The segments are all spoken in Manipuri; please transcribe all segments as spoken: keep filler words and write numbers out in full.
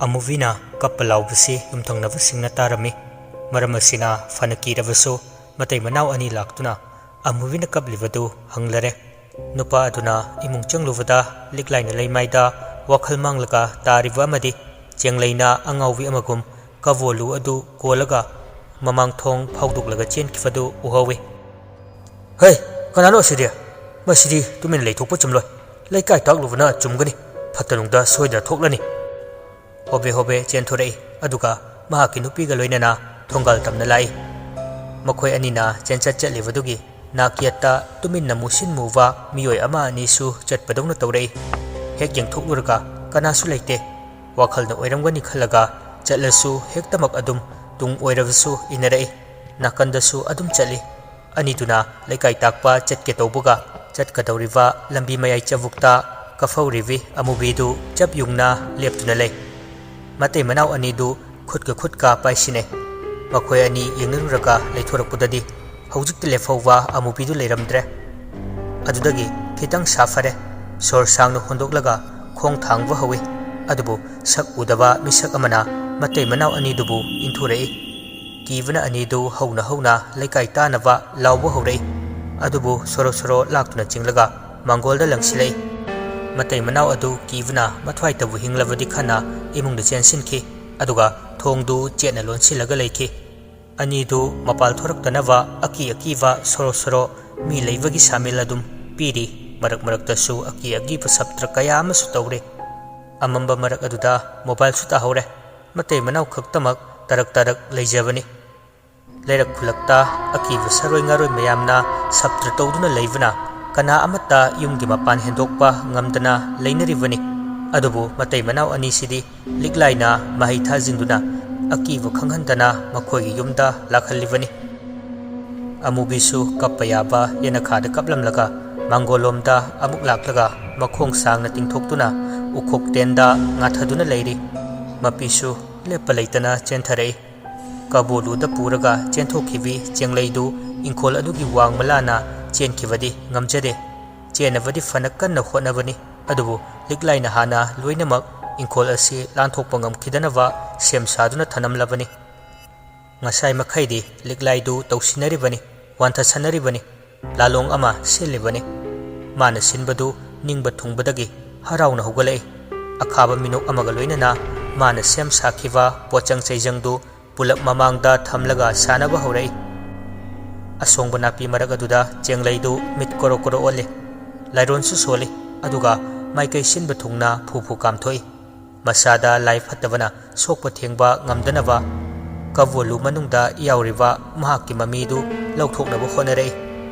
ꯑꯃꯨꯕꯤꯅ ꯀꯞꯄ ꯂꯥꯎꯕꯁꯤ ꯌꯨꯝꯊꯪꯅꯕꯁꯤꯡꯅ ꯇꯥꯔꯝꯃꯤ꯫ ꯃꯔꯝ ꯑꯁꯤꯅ ꯐꯅ ꯀꯤꯔꯕꯁꯨ ꯃꯇꯩ ꯃꯅꯥꯎ ꯑꯅꯤ ꯂꯥꯛꯇꯨꯅ ꯑꯃꯨꯕꯤꯅ ꯀꯞꯂꯤꯕꯗꯨ ꯍꯪꯂꯔꯦ꯫ ꯅꯨꯄꯥ ꯑꯗꯨꯅ ꯏꯃꯨꯡ ꯆꯪꯂꯨꯕꯗ ꯂꯤꯛꯂꯥꯏꯅ ꯂꯩꯃꯥꯏꯗ ꯋꯥꯈꯜ ꯃꯥꯡꯂꯒ ꯇꯥꯔꯤꯕ ꯑꯃꯗꯤ ꯆꯦꯡꯂꯩꯅ ꯑꯉꯥꯎꯕꯤ ꯑꯃꯒꯨꯝ ꯀꯕꯣꯂꯨ ꯑꯗꯨ ꯀꯣꯜꯂꯒ ꯃꯃꯥꯡ ꯊꯣꯡ ꯐꯥꯎꯗꯣꯛꯂꯒ ꯆꯦꯟꯈꯤꯕꯗꯨ ꯎꯍꯧꯏ꯫ "ꯍꯩ, ꯀꯅꯥꯅꯣ ꯑꯁꯤꯗꯤ? ꯃꯁꯤꯗꯤ ꯇꯨꯃꯤꯟꯅ ꯂꯩꯊꯣꯛꯄ ꯆꯨꯝꯂꯣꯏ꯫ ꯂꯩꯀꯥꯏ ꯇꯥꯛꯂꯨꯕꯅ ꯆꯨꯝꯒꯅꯤ꯫ ꯐꯠꯇ ꯅꯨꯡꯗ ꯁꯣꯏꯗꯅ ꯊꯣꯛꯂꯅꯤ꯫" ꯍꯣꯕꯦ ꯍꯣꯕꯦ ꯆꯦꯟꯊꯣꯔꯛꯏ꯫ ꯑꯗꯨꯒ ꯃꯍꯥꯛꯀꯤ ꯅꯨꯄꯤꯒ ꯂꯣꯏꯅꯅ ꯊꯣꯡꯒꯥꯜ ꯇꯝꯅ ꯂꯥꯛꯏ꯫ ꯃꯈꯣꯏ ꯑꯅꯤꯅ ꯆꯦꯟꯆꯠ ꯆꯠꯂꯤꯕꯗꯨꯒꯤ ꯅꯥꯛꯌꯦꯠꯇ ꯇꯨꯃꯤꯟꯅ ꯃꯨꯁꯤꯟ ꯃꯨꯕ ꯃꯤꯑꯣꯏ ꯑꯃ ꯑꯅꯤꯁꯨ ꯆꯠꯄꯗꯧꯅ ꯇꯧꯔꯛꯏ꯫ ꯍꯦꯛ ꯌꯦꯡꯊꯣꯛꯂꯨꯔꯒ ꯀꯅꯥꯁꯨ ꯂꯩꯇꯦ꯫ ꯋꯥꯈꯜꯅ ꯑꯣꯏꯔꯝꯒꯅꯤ ꯈꯜꯂꯒ ꯆꯠꯂꯁꯨ ꯍꯦꯛꯇꯃꯛ ꯑꯗꯨꯝ ꯇꯨꯡ ꯑꯣꯏꯔꯕꯁꯨ ꯏꯟꯅꯔꯛꯏ꯫ ꯅꯥꯀꯟꯗꯁꯨ ꯑꯗꯨꯝ ꯆꯠꯂꯤ꯫ ꯑꯅꯤꯗꯨꯅ ꯂꯩꯀꯥꯏ ꯇꯥꯛꯄ ꯆꯠꯀꯦ ꯇꯧꯕꯒ ꯆꯠꯀꯗꯧꯔꯤꯕ ꯂꯝꯕꯤ ꯃꯌꯥꯏ ꯆꯕꯨꯛꯇ ꯀꯐꯧꯔꯤꯕꯤ ꯑꯃꯨꯕꯤꯗꯨ ꯆꯞ ꯌꯨꯡꯅ ꯂꯦꯞꯇꯨꯅ ꯂꯩ꯫ ꯃꯇꯩ ꯃꯅꯥꯎ ꯑꯅꯤꯗꯨ ꯈꯨꯠꯀ ꯈꯨꯠꯀ ꯄꯥꯏꯁꯤꯟꯅꯩ꯫ ꯃꯈꯣꯏ ꯑꯅꯤ ꯌꯦꯡꯅꯔꯨꯔꯒ ꯂꯩꯊꯣꯔꯛꯄꯗꯗꯤ ꯍꯧꯖꯤꯛꯇ ꯂꯦꯞꯍꯧꯕ ꯑꯃꯨꯕꯤꯗꯨ ꯂꯩꯔꯝꯗ꯭ꯔꯦ꯫ ꯑꯗꯨꯗꯒꯤ ꯈꯤꯇꯪ ꯁꯥꯐꯔꯦ꯫ ꯁꯣꯔ ꯁꯥꯡꯅ ꯍꯣꯟꯗꯣꯛꯂꯒ ꯈꯣꯡ ꯊꯥꯡꯕ ꯍꯧꯏ꯫ ꯑꯗꯨꯕꯨ ꯁꯛ ꯎꯗꯕ ꯃꯤꯁꯛ ꯑꯃꯅ ꯃꯇꯩ ꯃꯅꯥꯎ ꯑꯅꯤꯗꯨꯕꯨ ꯏꯟꯊꯨꯔꯛꯏ꯫ ꯀꯤꯕꯅ ꯑꯅꯤꯗꯨ ꯍꯧꯅ ꯍꯧꯅ ꯂꯩꯀꯥꯏ ꯇꯥꯅꯕ ꯂꯥꯎꯕ ꯍꯧꯔꯛꯏ꯫ ꯑꯗꯨꯕꯨ ꯁꯣꯔꯣ ꯁꯣꯔꯣ ꯂꯥꯛꯇꯨꯅ ꯆꯤꯡꯂꯒ ꯃꯥꯡꯒꯣꯜꯗ ꯂꯪꯁꯤꯜꯂꯛꯏ꯫ ꯃꯇꯩ ꯃꯅꯥꯎ ꯑꯗꯨ ꯀꯤꯕꯅ ꯃꯊ꯭ꯋꯥꯏꯇꯕꯨ ꯍꯤꯡꯂꯕꯗꯤ ꯈꯟꯅ ꯏꯃꯨꯡꯗ ꯆꯦꯟꯁꯤꯟꯈꯤ꯫ ꯑꯗꯨꯒ ꯊꯣꯡꯗꯨ ꯆꯦꯠꯅ ꯂꯣꯟꯁꯤꯜꯂꯒ ꯂꯩꯈꯤ꯫ ꯑꯅꯤꯗꯨ ꯃꯄꯥꯜ ꯊꯣꯔꯛꯇꯅꯕ ꯑꯀꯤ ꯑꯀꯤꯕ ꯁꯣꯔꯣ ꯁꯣꯔꯣ ꯃꯤ ꯂꯩꯕꯒꯤ ꯁꯥꯃꯤꯜ ꯑꯗꯨꯝ ꯄꯤꯔꯤ꯫ ꯃꯔꯛ ꯃꯔꯛꯇꯁꯨ ꯑꯀꯤ ꯑꯀꯤꯕ ꯁꯞꯇ꯭ꯔ ꯀꯌꯥ ꯑꯃꯁꯨ ꯇꯧꯔꯤ꯫ ꯑꯃꯝꯕ ꯃꯔꯛ ꯑꯗꯨꯗ ꯃꯣꯕꯥꯏꯜꯁꯨ ꯇꯥꯍꯧꯔꯦ꯫ ꯃꯇꯩ ꯃꯅꯥꯎ ꯈꯛꯇꯃꯛ ꯇꯔꯛ ꯇꯔꯛ ꯂꯩꯖꯕꯅꯤ꯫ ꯂꯩꯔꯛ ꯈꯨꯜꯂꯛꯇ ꯑꯀꯤꯕ ꯁꯥꯔꯣꯏ ꯉꯥꯔꯣꯏ ꯃꯌꯥꯝꯅ ꯁꯞꯇ꯭ꯔ ꯇꯧꯗꯨꯅ ꯂꯩꯕꯅ ꯀꯅꯥ ꯑꯃꯠꯇ ꯌꯨꯝꯒꯤ ꯃꯄꯥꯟ ꯍꯦꯟꯗꯣꯛꯄ ꯉꯝꯗꯅ ꯂꯩꯅꯔꯤꯕꯅꯤ꯫ ꯑꯗꯨꯕꯨ ꯃꯇꯩ ꯃꯅꯥꯎ ꯑꯅꯤꯁꯤꯗꯤ ꯂꯤꯛꯂꯥꯏꯅ ꯃꯍꯩ ꯊꯥꯖꯤꯟꯗꯨꯅ ꯑꯀꯤꯕ ꯈꯪꯍꯟꯗꯅ ꯃꯈꯣꯏꯒꯤ ꯌꯨꯝꯗ ꯂꯥꯛꯍꯜꯂꯤꯕꯅꯤ꯫ ꯑꯃꯨꯕꯤꯁꯨ ꯀꯞꯄ ꯌꯥꯕ ꯌꯦꯅꯈꯥꯗ ꯀꯞꯂꯝꯂꯒ ꯃꯥꯡꯒꯣꯜꯂꯣꯝꯗ ꯑꯃꯨꯛ ꯂꯥꯛꯂꯒ ꯃꯈꯣꯡ ꯁꯥꯡꯅ ꯇꯤꯡꯊꯣꯛꯇꯨꯅ ꯎꯈꯣꯛ ꯇꯦꯟꯗ ꯉꯥꯊꯗꯨꯅ ꯂꯩꯔꯤ꯫ ꯃꯄꯤꯁꯨ ꯂꯦꯞꯄ ꯂꯩꯇꯅ ꯆꯦꯟꯊꯔꯛꯏ꯫ ꯀꯕꯣꯂꯨꯗ ꯄꯨꯔꯒ ꯆꯦꯟꯊꯣꯛꯈꯤꯕꯤ ꯆꯦꯡꯂꯩꯗꯨ ꯏꯪꯈꯣꯜ ꯑꯗꯨꯒꯤ ꯋꯥꯡ ꯃꯂꯥꯅ ꯆꯦꯟꯈꯤꯕꯗꯤ ꯉꯝꯖꯗꯦ꯫ ꯆꯦꯟꯅꯕꯗꯤ ꯐꯅ ꯀꯟꯅ ꯍꯣꯠꯅꯕꯅꯤ, ꯑꯗꯨꯕꯨ ꯂꯤꯛꯂꯥꯏꯅ ꯍꯥꯟꯅ ꯂꯣꯏꯅꯃꯛ ꯏꯪꯈꯣꯜ ꯑꯁꯤ ꯂꯥꯟꯊꯣꯛꯄ ꯉꯝꯈꯤꯗꯅꯕ ꯁꯦꯝ ꯁꯥꯗꯨꯅ ꯊꯅꯝꯂꯕꯅꯤ꯫ ꯉꯁꯥꯏ ꯃꯈꯩꯗꯤ ꯂꯤꯛꯂꯥꯏꯗꯨ ꯇꯧꯁꯤꯟꯅꯔꯤꯕꯅꯤ, ꯋꯥꯟꯊꯁꯟꯅꯔꯤꯕꯅꯤ, ꯂꯥꯂꯣꯡ ꯑꯃ ꯁꯤꯜꯂꯤꯕꯅꯤ꯫ ꯃꯥꯅ ꯁꯤꯟꯕꯗꯨ ꯅꯤꯡꯕ ꯊꯨꯡꯕꯗꯒꯤ ꯍꯔꯥꯎꯅ ꯍꯧꯒꯠꯂꯛꯏ꯫ ꯑꯈꯥꯕ ꯃꯤꯅꯣꯛ ꯑꯃꯒ ꯂꯣꯏꯅꯅ ꯃꯥꯅ ꯁꯦꯝ ꯁꯥꯈꯤꯕ ꯄꯣꯠꯆꯪ ꯆꯩꯖꯪꯗꯨ ꯄꯨꯂꯞ ꯃꯃꯥꯡꯗ ꯊꯝꯂꯒ ꯁꯥꯟꯅꯕ ꯍꯧꯔꯛꯏ꯫ ꯑꯁꯣꯡꯕ ꯅꯥꯄꯤ ꯃꯔꯛ ꯑꯗꯨꯗ ꯆꯦꯡꯂꯩꯗꯨ ꯃꯤꯠ ꯀꯣꯔꯣ ꯀꯣꯔꯣ ꯑꯣꯜꯂꯤ꯫ ꯂꯥꯏꯔꯣꯟꯁꯨ ꯁꯣꯜꯂꯤ, ꯑꯗꯨꯒ ꯃꯥꯏꯀꯩ ꯁꯤꯟꯕ ꯊꯨꯡꯅ ꯐꯨ ꯐꯨ ꯀꯥꯝꯊꯣꯛꯏ꯫ ꯃꯁꯥꯗ ꯂꯥꯏ ꯐꯠꯇꯕꯅ ꯁꯣꯛꯄ ꯊꯦꯡꯕ ꯉꯝꯗꯅꯕ ꯀꯕꯣꯂꯨ ꯃꯅꯨꯡꯗ ꯌꯥꯎꯔꯤꯕ ꯃꯍꯥꯛꯀꯤ ꯃꯃꯤꯗꯨ ꯂꯧꯊꯣꯛꯅꯕ ꯍꯣꯠꯅꯔꯛꯏ꯫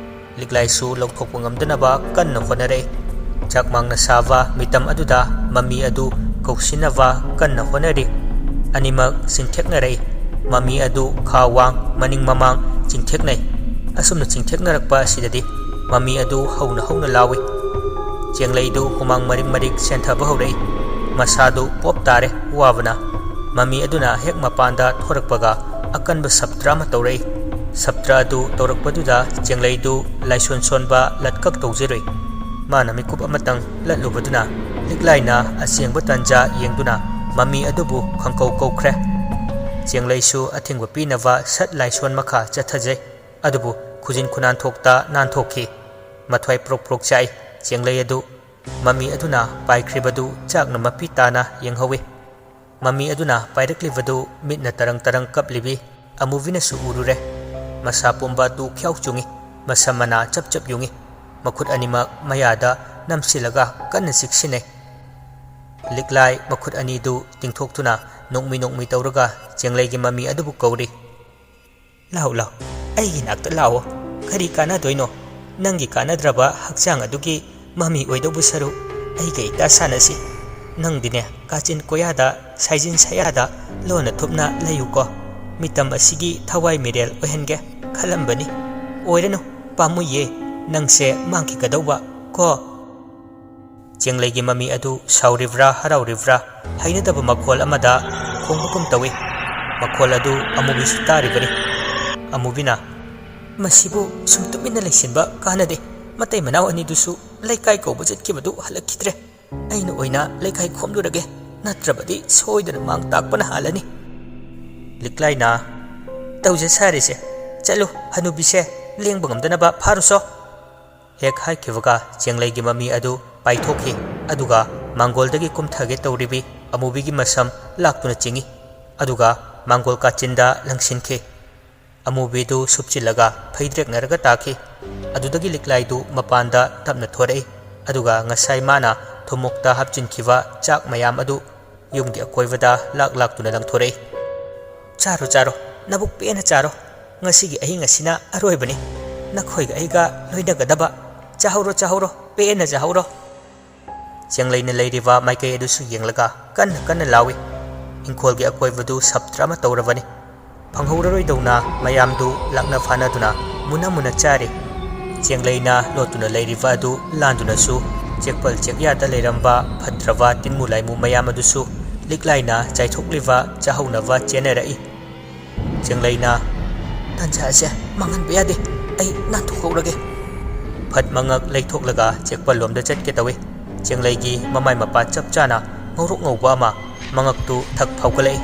ꯂꯤꯛꯂꯥꯏꯁꯨ ꯂꯧꯊꯣꯛꯄ ꯉꯝꯗꯅꯕ ꯀꯟꯅ ꯍꯣꯠꯅꯔꯛꯏ꯫ ꯆꯥꯛꯃꯥꯡꯅ ꯁꯥꯕ ꯃꯤꯇꯝ ꯑꯗꯨꯗ ꯃꯃꯤ ꯑꯗꯨ ꯀꯧꯁꯤꯟꯅꯕ ꯀꯟꯅ ꯍꯣꯠꯅꯔꯤ꯫ ꯑꯅꯤꯃꯛ ꯆꯤꯡꯊꯦꯛꯅꯔꯛꯏ꯫ ꯃꯃꯤ ꯑꯗꯨ ꯈꯥ ꯋꯥꯡ ꯃꯅꯤꯡ ꯃꯃꯥꯡ ꯆꯤꯡꯊꯦꯛꯅꯩ꯫ ꯑꯁꯨꯝꯅ ꯆꯤꯡꯊꯦꯛꯅꯔꯛꯄ ꯑꯁꯤꯗꯗꯤ ꯃꯃꯤ ꯑꯗꯨ ꯍꯧꯅ ꯍꯧꯅ ꯂꯥꯎꯏ꯫ ꯆꯦꯡꯂꯩꯗꯨ ꯍꯨꯃꯥꯡ ꯃꯔꯤꯛ ꯃꯔꯤꯛ ꯆꯦꯟꯊꯕ ꯍꯧꯔꯛꯏ꯫ ꯃꯁꯥꯗꯨ ꯄꯣꯞ ꯇꯥꯔꯦ ꯋꯥꯕꯅ꯫ ꯃꯃꯤ ꯑꯗꯨꯅ ꯍꯦꯛ ꯃꯄꯥꯟꯗ ꯊꯣꯔꯛꯄꯒ ꯑꯀꯟꯕ ꯁꯞꯇ꯭ꯔ ꯑꯃ ꯇꯧꯔꯛꯏ꯫ ꯁꯞꯇ꯭ꯔ ꯑꯗꯨ ꯇꯧꯔꯛꯄꯗꯨꯗ ꯆꯦꯡꯂꯩꯗꯨ ꯂꯥꯏꯁꯣꯟ ꯁꯣꯟꯕ ꯂꯠꯀꯛ ꯇꯧꯖꯔꯨꯏ꯫ ꯃꯥꯅ ꯃꯤꯀꯨꯞ ꯑꯃꯇꯪ ꯂꯠꯂꯨꯕꯗꯨꯅ ꯂꯤꯛꯂꯥꯏꯅ ꯑꯁꯦꯡꯕ ꯇꯟꯖꯥ ꯌꯦꯡꯗꯨꯅ ꯃꯃꯤ ꯑꯗꯨꯕꯨ ꯈꯪꯀꯧ ꯀꯧꯈ꯭ꯔꯦ꯫ ꯆꯦꯡꯂꯩꯁꯨ ꯑꯊꯤꯡꯕ ꯄꯤꯅꯕ ꯁꯠ ꯂꯥꯏꯁꯣꯟ ꯃꯈꯥ ꯆꯠꯊꯖꯩ꯫ ꯑꯗꯨꯕꯨ ꯈꯨꯖꯤꯟ ꯈꯨꯅꯥꯟꯊꯣꯛꯇ ꯅꯥꯟꯊꯣꯛꯈꯤ꯫ ꯃꯊ꯭ꯋꯥꯏ ꯄ꯭ꯔꯣꯛ ꯄ꯭ꯔꯣꯛ ꯆꯥꯛꯏ꯫ ꯆꯦꯡꯂꯩ ꯑꯗꯨ ꯃꯃꯤ ꯑꯗꯨꯅ ꯄꯥꯏꯈ꯭ꯔꯤꯕꯗꯨ ꯆꯥꯛꯅ ꯃꯄꯤ ꯇꯥꯅ ꯌꯦꯡꯍꯧꯏ꯫ ꯃꯃꯤ ꯑꯗꯨꯅ ꯄꯥꯏꯔꯛꯂꯤꯕꯗꯨ ꯃꯤꯠꯅ ꯇꯔꯪ ꯇꯔꯪ ꯀꯞꯂꯤꯕꯤ ꯑꯃꯨꯕꯤꯅꯁꯨ ꯎꯔꯨꯔꯦ꯫ ꯃꯁꯥ ꯄꯨꯝꯕ ꯇꯨ ꯈ꯭ꯌꯥꯎ ꯆꯨꯡꯏ, ꯃꯁꯝ ꯃꯅꯥ ꯆꯞ ꯆꯞ ꯌꯨꯡꯏ, ꯃꯈꯨꯠ ꯑꯅꯤꯃꯛ ꯃꯌꯥꯗ ꯅꯝꯁꯤꯜꯂꯒ ꯀꯟꯅ ꯆꯤꯛꯁꯤꯟꯅꯩ꯫ ꯂꯤꯛꯂꯥꯏ ꯃꯈꯨꯠ ꯑꯅꯤꯗꯨ ꯇꯤꯡꯊꯣꯛꯇꯨꯅ ꯅꯣꯛꯃꯤ ꯅꯣꯛꯃꯤ ꯇꯧꯔꯒ ꯆꯦꯡꯂꯩꯒꯤ ꯃꯃꯤ ꯑꯗꯨꯕꯨ ꯀꯧꯔꯤ꯫ "ꯂꯥꯎ, ꯂꯥꯎ, ꯑꯩꯒꯤ ꯅꯥꯛꯇ ꯂꯥꯛꯑꯣ꯫ ꯀꯔꯤ ꯀꯥꯟꯅꯗꯣꯏꯅꯣ? ꯅꯪꯒꯤ ꯀꯥꯟꯅꯗ꯭ꯔꯕ ꯍꯛꯆꯥꯡ ꯑꯗꯨꯒꯤ ꯃꯃꯤ ꯑꯣꯏꯗꯧꯕ ꯁꯔꯨꯛ ꯑꯩꯒ ꯏꯇꯥ ꯁꯥꯟꯅꯁꯤ꯫ ꯅꯪꯗꯤꯅꯦ, ꯀꯥꯆꯤꯟ ꯀꯣꯌꯥꯗ, ꯁꯥꯏꯖꯤꯟ ꯁꯌꯥꯗ ꯂꯣꯟꯅ ꯊꯨꯞꯅ ꯂꯩꯌꯨꯀꯣ꯫ ꯃꯤꯇꯝ ꯑꯁꯤꯒꯤ ꯊꯋꯥꯏ ꯃꯤꯔꯦꯜ ꯑꯣꯏꯍꯟꯒꯦ ꯈꯜꯂꯝꯕꯅꯤ꯫ ꯑꯣꯏꯔꯅꯨ, ꯄꯥꯝꯃꯨꯏꯌꯦ, ꯅꯪꯁꯦ ꯃꯥꯡꯈꯤꯒꯗꯧꯕ ꯀꯣ꯫" ꯆꯦꯡꯂꯩꯒꯤ ꯃꯃꯤ ꯑꯗꯨ ꯁꯥꯎꯔꯤꯕ꯭ꯔꯥ ꯍꯔꯥꯎꯔꯤꯕ꯭ꯔꯥ ꯍꯩꯅꯗꯕ ꯃꯈꯣꯜ ꯑꯃꯗ ꯈꯣꯡꯕꯒꯨꯝ ꯇꯧꯏ꯫ ꯃꯈꯣꯜ ꯑꯗꯨ ꯑꯃꯨꯕꯤꯁꯨ ꯇꯥꯔꯤꯕꯅꯤ꯫ ꯑꯃꯨꯕꯤꯅ, "ꯃꯁꯤꯕꯨ ꯁꯨꯝ ꯇꯨꯃꯤꯟꯅ ꯂꯩꯁꯤꯟꯕ ꯀꯥꯟꯅꯗꯦ꯫ ꯃꯇꯩ ꯃꯅꯥꯎ ꯑꯅꯤꯗꯨꯁꯨ ꯂꯩꯀꯥꯏ ꯀꯧꯕ ꯆꯠꯈꯤꯕꯗꯨ ꯍꯜꯂꯛꯈꯤꯗ꯭ꯔꯦ꯫ ꯑꯩꯅ ꯑꯣꯏꯅ ꯂꯩꯀꯥꯏ ꯈꯣꯝꯂꯨꯔꯒꯦ꯫ ꯅꯠꯇ꯭ꯔꯕꯗꯤ ꯁꯣꯏꯗꯅ ꯃꯥꯡ ꯇꯥꯛꯄꯅ ꯍꯥꯜꯂꯅꯤ꯫ ꯂꯤꯛꯂꯥꯏꯅ, "ꯇꯧꯖ ꯁꯥꯔꯤꯁꯦ, ꯆꯠꯂꯨ, ꯍꯅꯨꯕꯤꯁꯦ ꯂꯦꯡꯕ ꯉꯝꯗꯅꯕ ꯐꯥꯔꯨꯁꯣ"꯫ ꯍꯦꯛ ꯍꯥꯏꯈꯤꯕꯒ ꯆꯦꯡꯂꯩꯒꯤ ꯃꯃꯤ ꯑꯗꯨ ꯄꯥꯏꯊꯣꯛꯈꯤ꯫ ꯑꯗꯨꯒ ꯃꯥꯡꯒꯣꯜꯗꯒꯤ ꯀꯨꯝꯊꯒꯦ ꯇꯧꯔꯤꯕꯤ ꯑꯃꯨꯕꯤꯒꯤ ꯃꯁꯝ ꯂꯥꯛꯇꯨꯅ ꯆꯤꯡꯏ꯫ ꯑꯗꯨꯒ ꯃꯥꯡꯒꯣꯜ ꯀꯥꯆꯤꯟꯗ ꯂꯪꯁꯤꯟꯈꯤ꯫ ꯑꯃꯨꯕꯤꯗꯨ ꯁꯨꯞꯆꯤꯜꯂꯒ ꯐꯩꯗ꯭ꯔꯦꯛꯅꯔꯒ ꯇꯥꯈꯤ꯫ ꯑꯗꯨꯗꯒꯤ ꯂꯤꯛꯂꯥꯏꯗꯨ ꯃꯄꯥꯟꯗ ꯇꯞꯅ ꯊꯣꯔꯛꯏ꯫ ꯑꯗꯨꯒ ꯉꯁꯥꯏ ꯃꯥꯅ ꯊꯨꯝꯃꯣꯛꯇ ꯍꯥꯞꯆꯤꯟꯈꯤꯕ ꯆꯥꯛ ꯃꯌꯥꯝ ꯑꯗꯨ ꯌꯨꯝꯒꯤ ꯑꯀꯣꯏꯕꯗ ꯂꯥꯛ ꯂꯥꯛꯇꯨꯅ ꯂꯪꯊꯣꯔꯛꯏ꯫ "ꯆꯥꯔꯣ, ꯆꯥꯔꯣ, ꯅꯕꯨꯛ ꯄꯦꯟꯅ ꯆꯥꯔꯣ꯫ ꯉꯁꯤꯒꯤ ꯑꯍꯤꯡ ꯑꯁꯤꯅ ꯑꯔꯣꯏꯕꯅꯤ꯫ ꯅꯈꯣꯏꯒ ꯑꯩꯒ ꯂꯣꯏꯅꯒꯗꯕ꯫ ꯆꯥꯍꯧꯔꯣ, ꯆꯥꯍꯧꯔꯣ, ꯄꯦꯟꯅ ꯆꯥꯍꯧꯔꯣ"꯫ ꯆꯦꯡꯂꯩꯅ ꯂꯩꯔꯤꯕ ꯃꯥꯏꯀꯩ ꯑꯗꯨꯁꯨ ꯌꯦꯡꯂꯒ ꯀꯟꯅ ꯀꯟꯅ ꯂꯥꯎꯏ꯫ ꯏꯪꯈꯣꯜꯒꯤ ꯑꯀꯣꯏꯕꯗꯨ ꯁꯞꯇ꯭ꯔ ꯑꯃ ꯇꯧꯔꯕꯅꯤ꯫ ꯐꯪꯍꯧꯔꯔꯣꯏꯗꯧꯅ ꯃꯌꯥꯝꯗꯨ ꯂꯥꯛꯅ ꯐꯥꯅꯗꯨꯅ ꯃꯨꯟꯅ ꯃꯨꯟꯅ ꯆꯥꯔꯤ꯫ ꯆꯦꯡꯂꯩꯅ ꯂꯣꯠꯇꯨꯅ ꯂꯩꯔꯤꯕ ꯑꯗꯨ ꯂꯥꯟꯗꯨꯅꯁꯨ ꯆꯦꯛꯄꯜ ꯆꯦꯛꯌꯥꯗ ꯂꯩꯔꯝꯕ ꯐꯠꯇ꯭ꯔꯕ ꯇꯤꯟꯃꯨ ꯂꯥꯏꯃꯨ ꯃꯌꯥꯝ ꯑꯗꯨꯁꯨ ꯂꯤꯛꯂꯥꯏꯅ ꯆꯥꯏꯊꯣꯛꯂꯤꯕ ꯆꯥꯍꯧꯅꯕ ꯆꯦꯟꯅꯔꯛꯏ꯫ ꯆꯦꯡꯂꯩꯅ, "ꯇꯟꯖꯥ ꯑꯁꯦ ꯃꯥꯡꯍꯟꯕ ꯌꯥꯗꯦ, ꯑꯩ ꯅꯥꯟꯊꯣꯛꯍꯧꯔꯒꯦ"꯫ ꯐꯠ ꯃꯉꯛ ꯂꯩꯊꯣꯛꯂꯒ ꯆꯦꯛꯄꯜꯂꯣꯝꯗ ꯆꯠꯀꯦ ꯇꯧꯏ꯫ ꯆꯦꯡꯂꯩꯒꯤ ꯃꯃꯥꯏ ꯃꯄꯥ ꯆꯞ ꯆꯥꯅ ꯉꯧꯔꯣꯛ ꯉꯧꯕ ꯑꯃ ꯃꯉꯛꯇꯨ ꯊꯛ ꯐꯥꯎꯒꯠꯂꯛꯏ꯫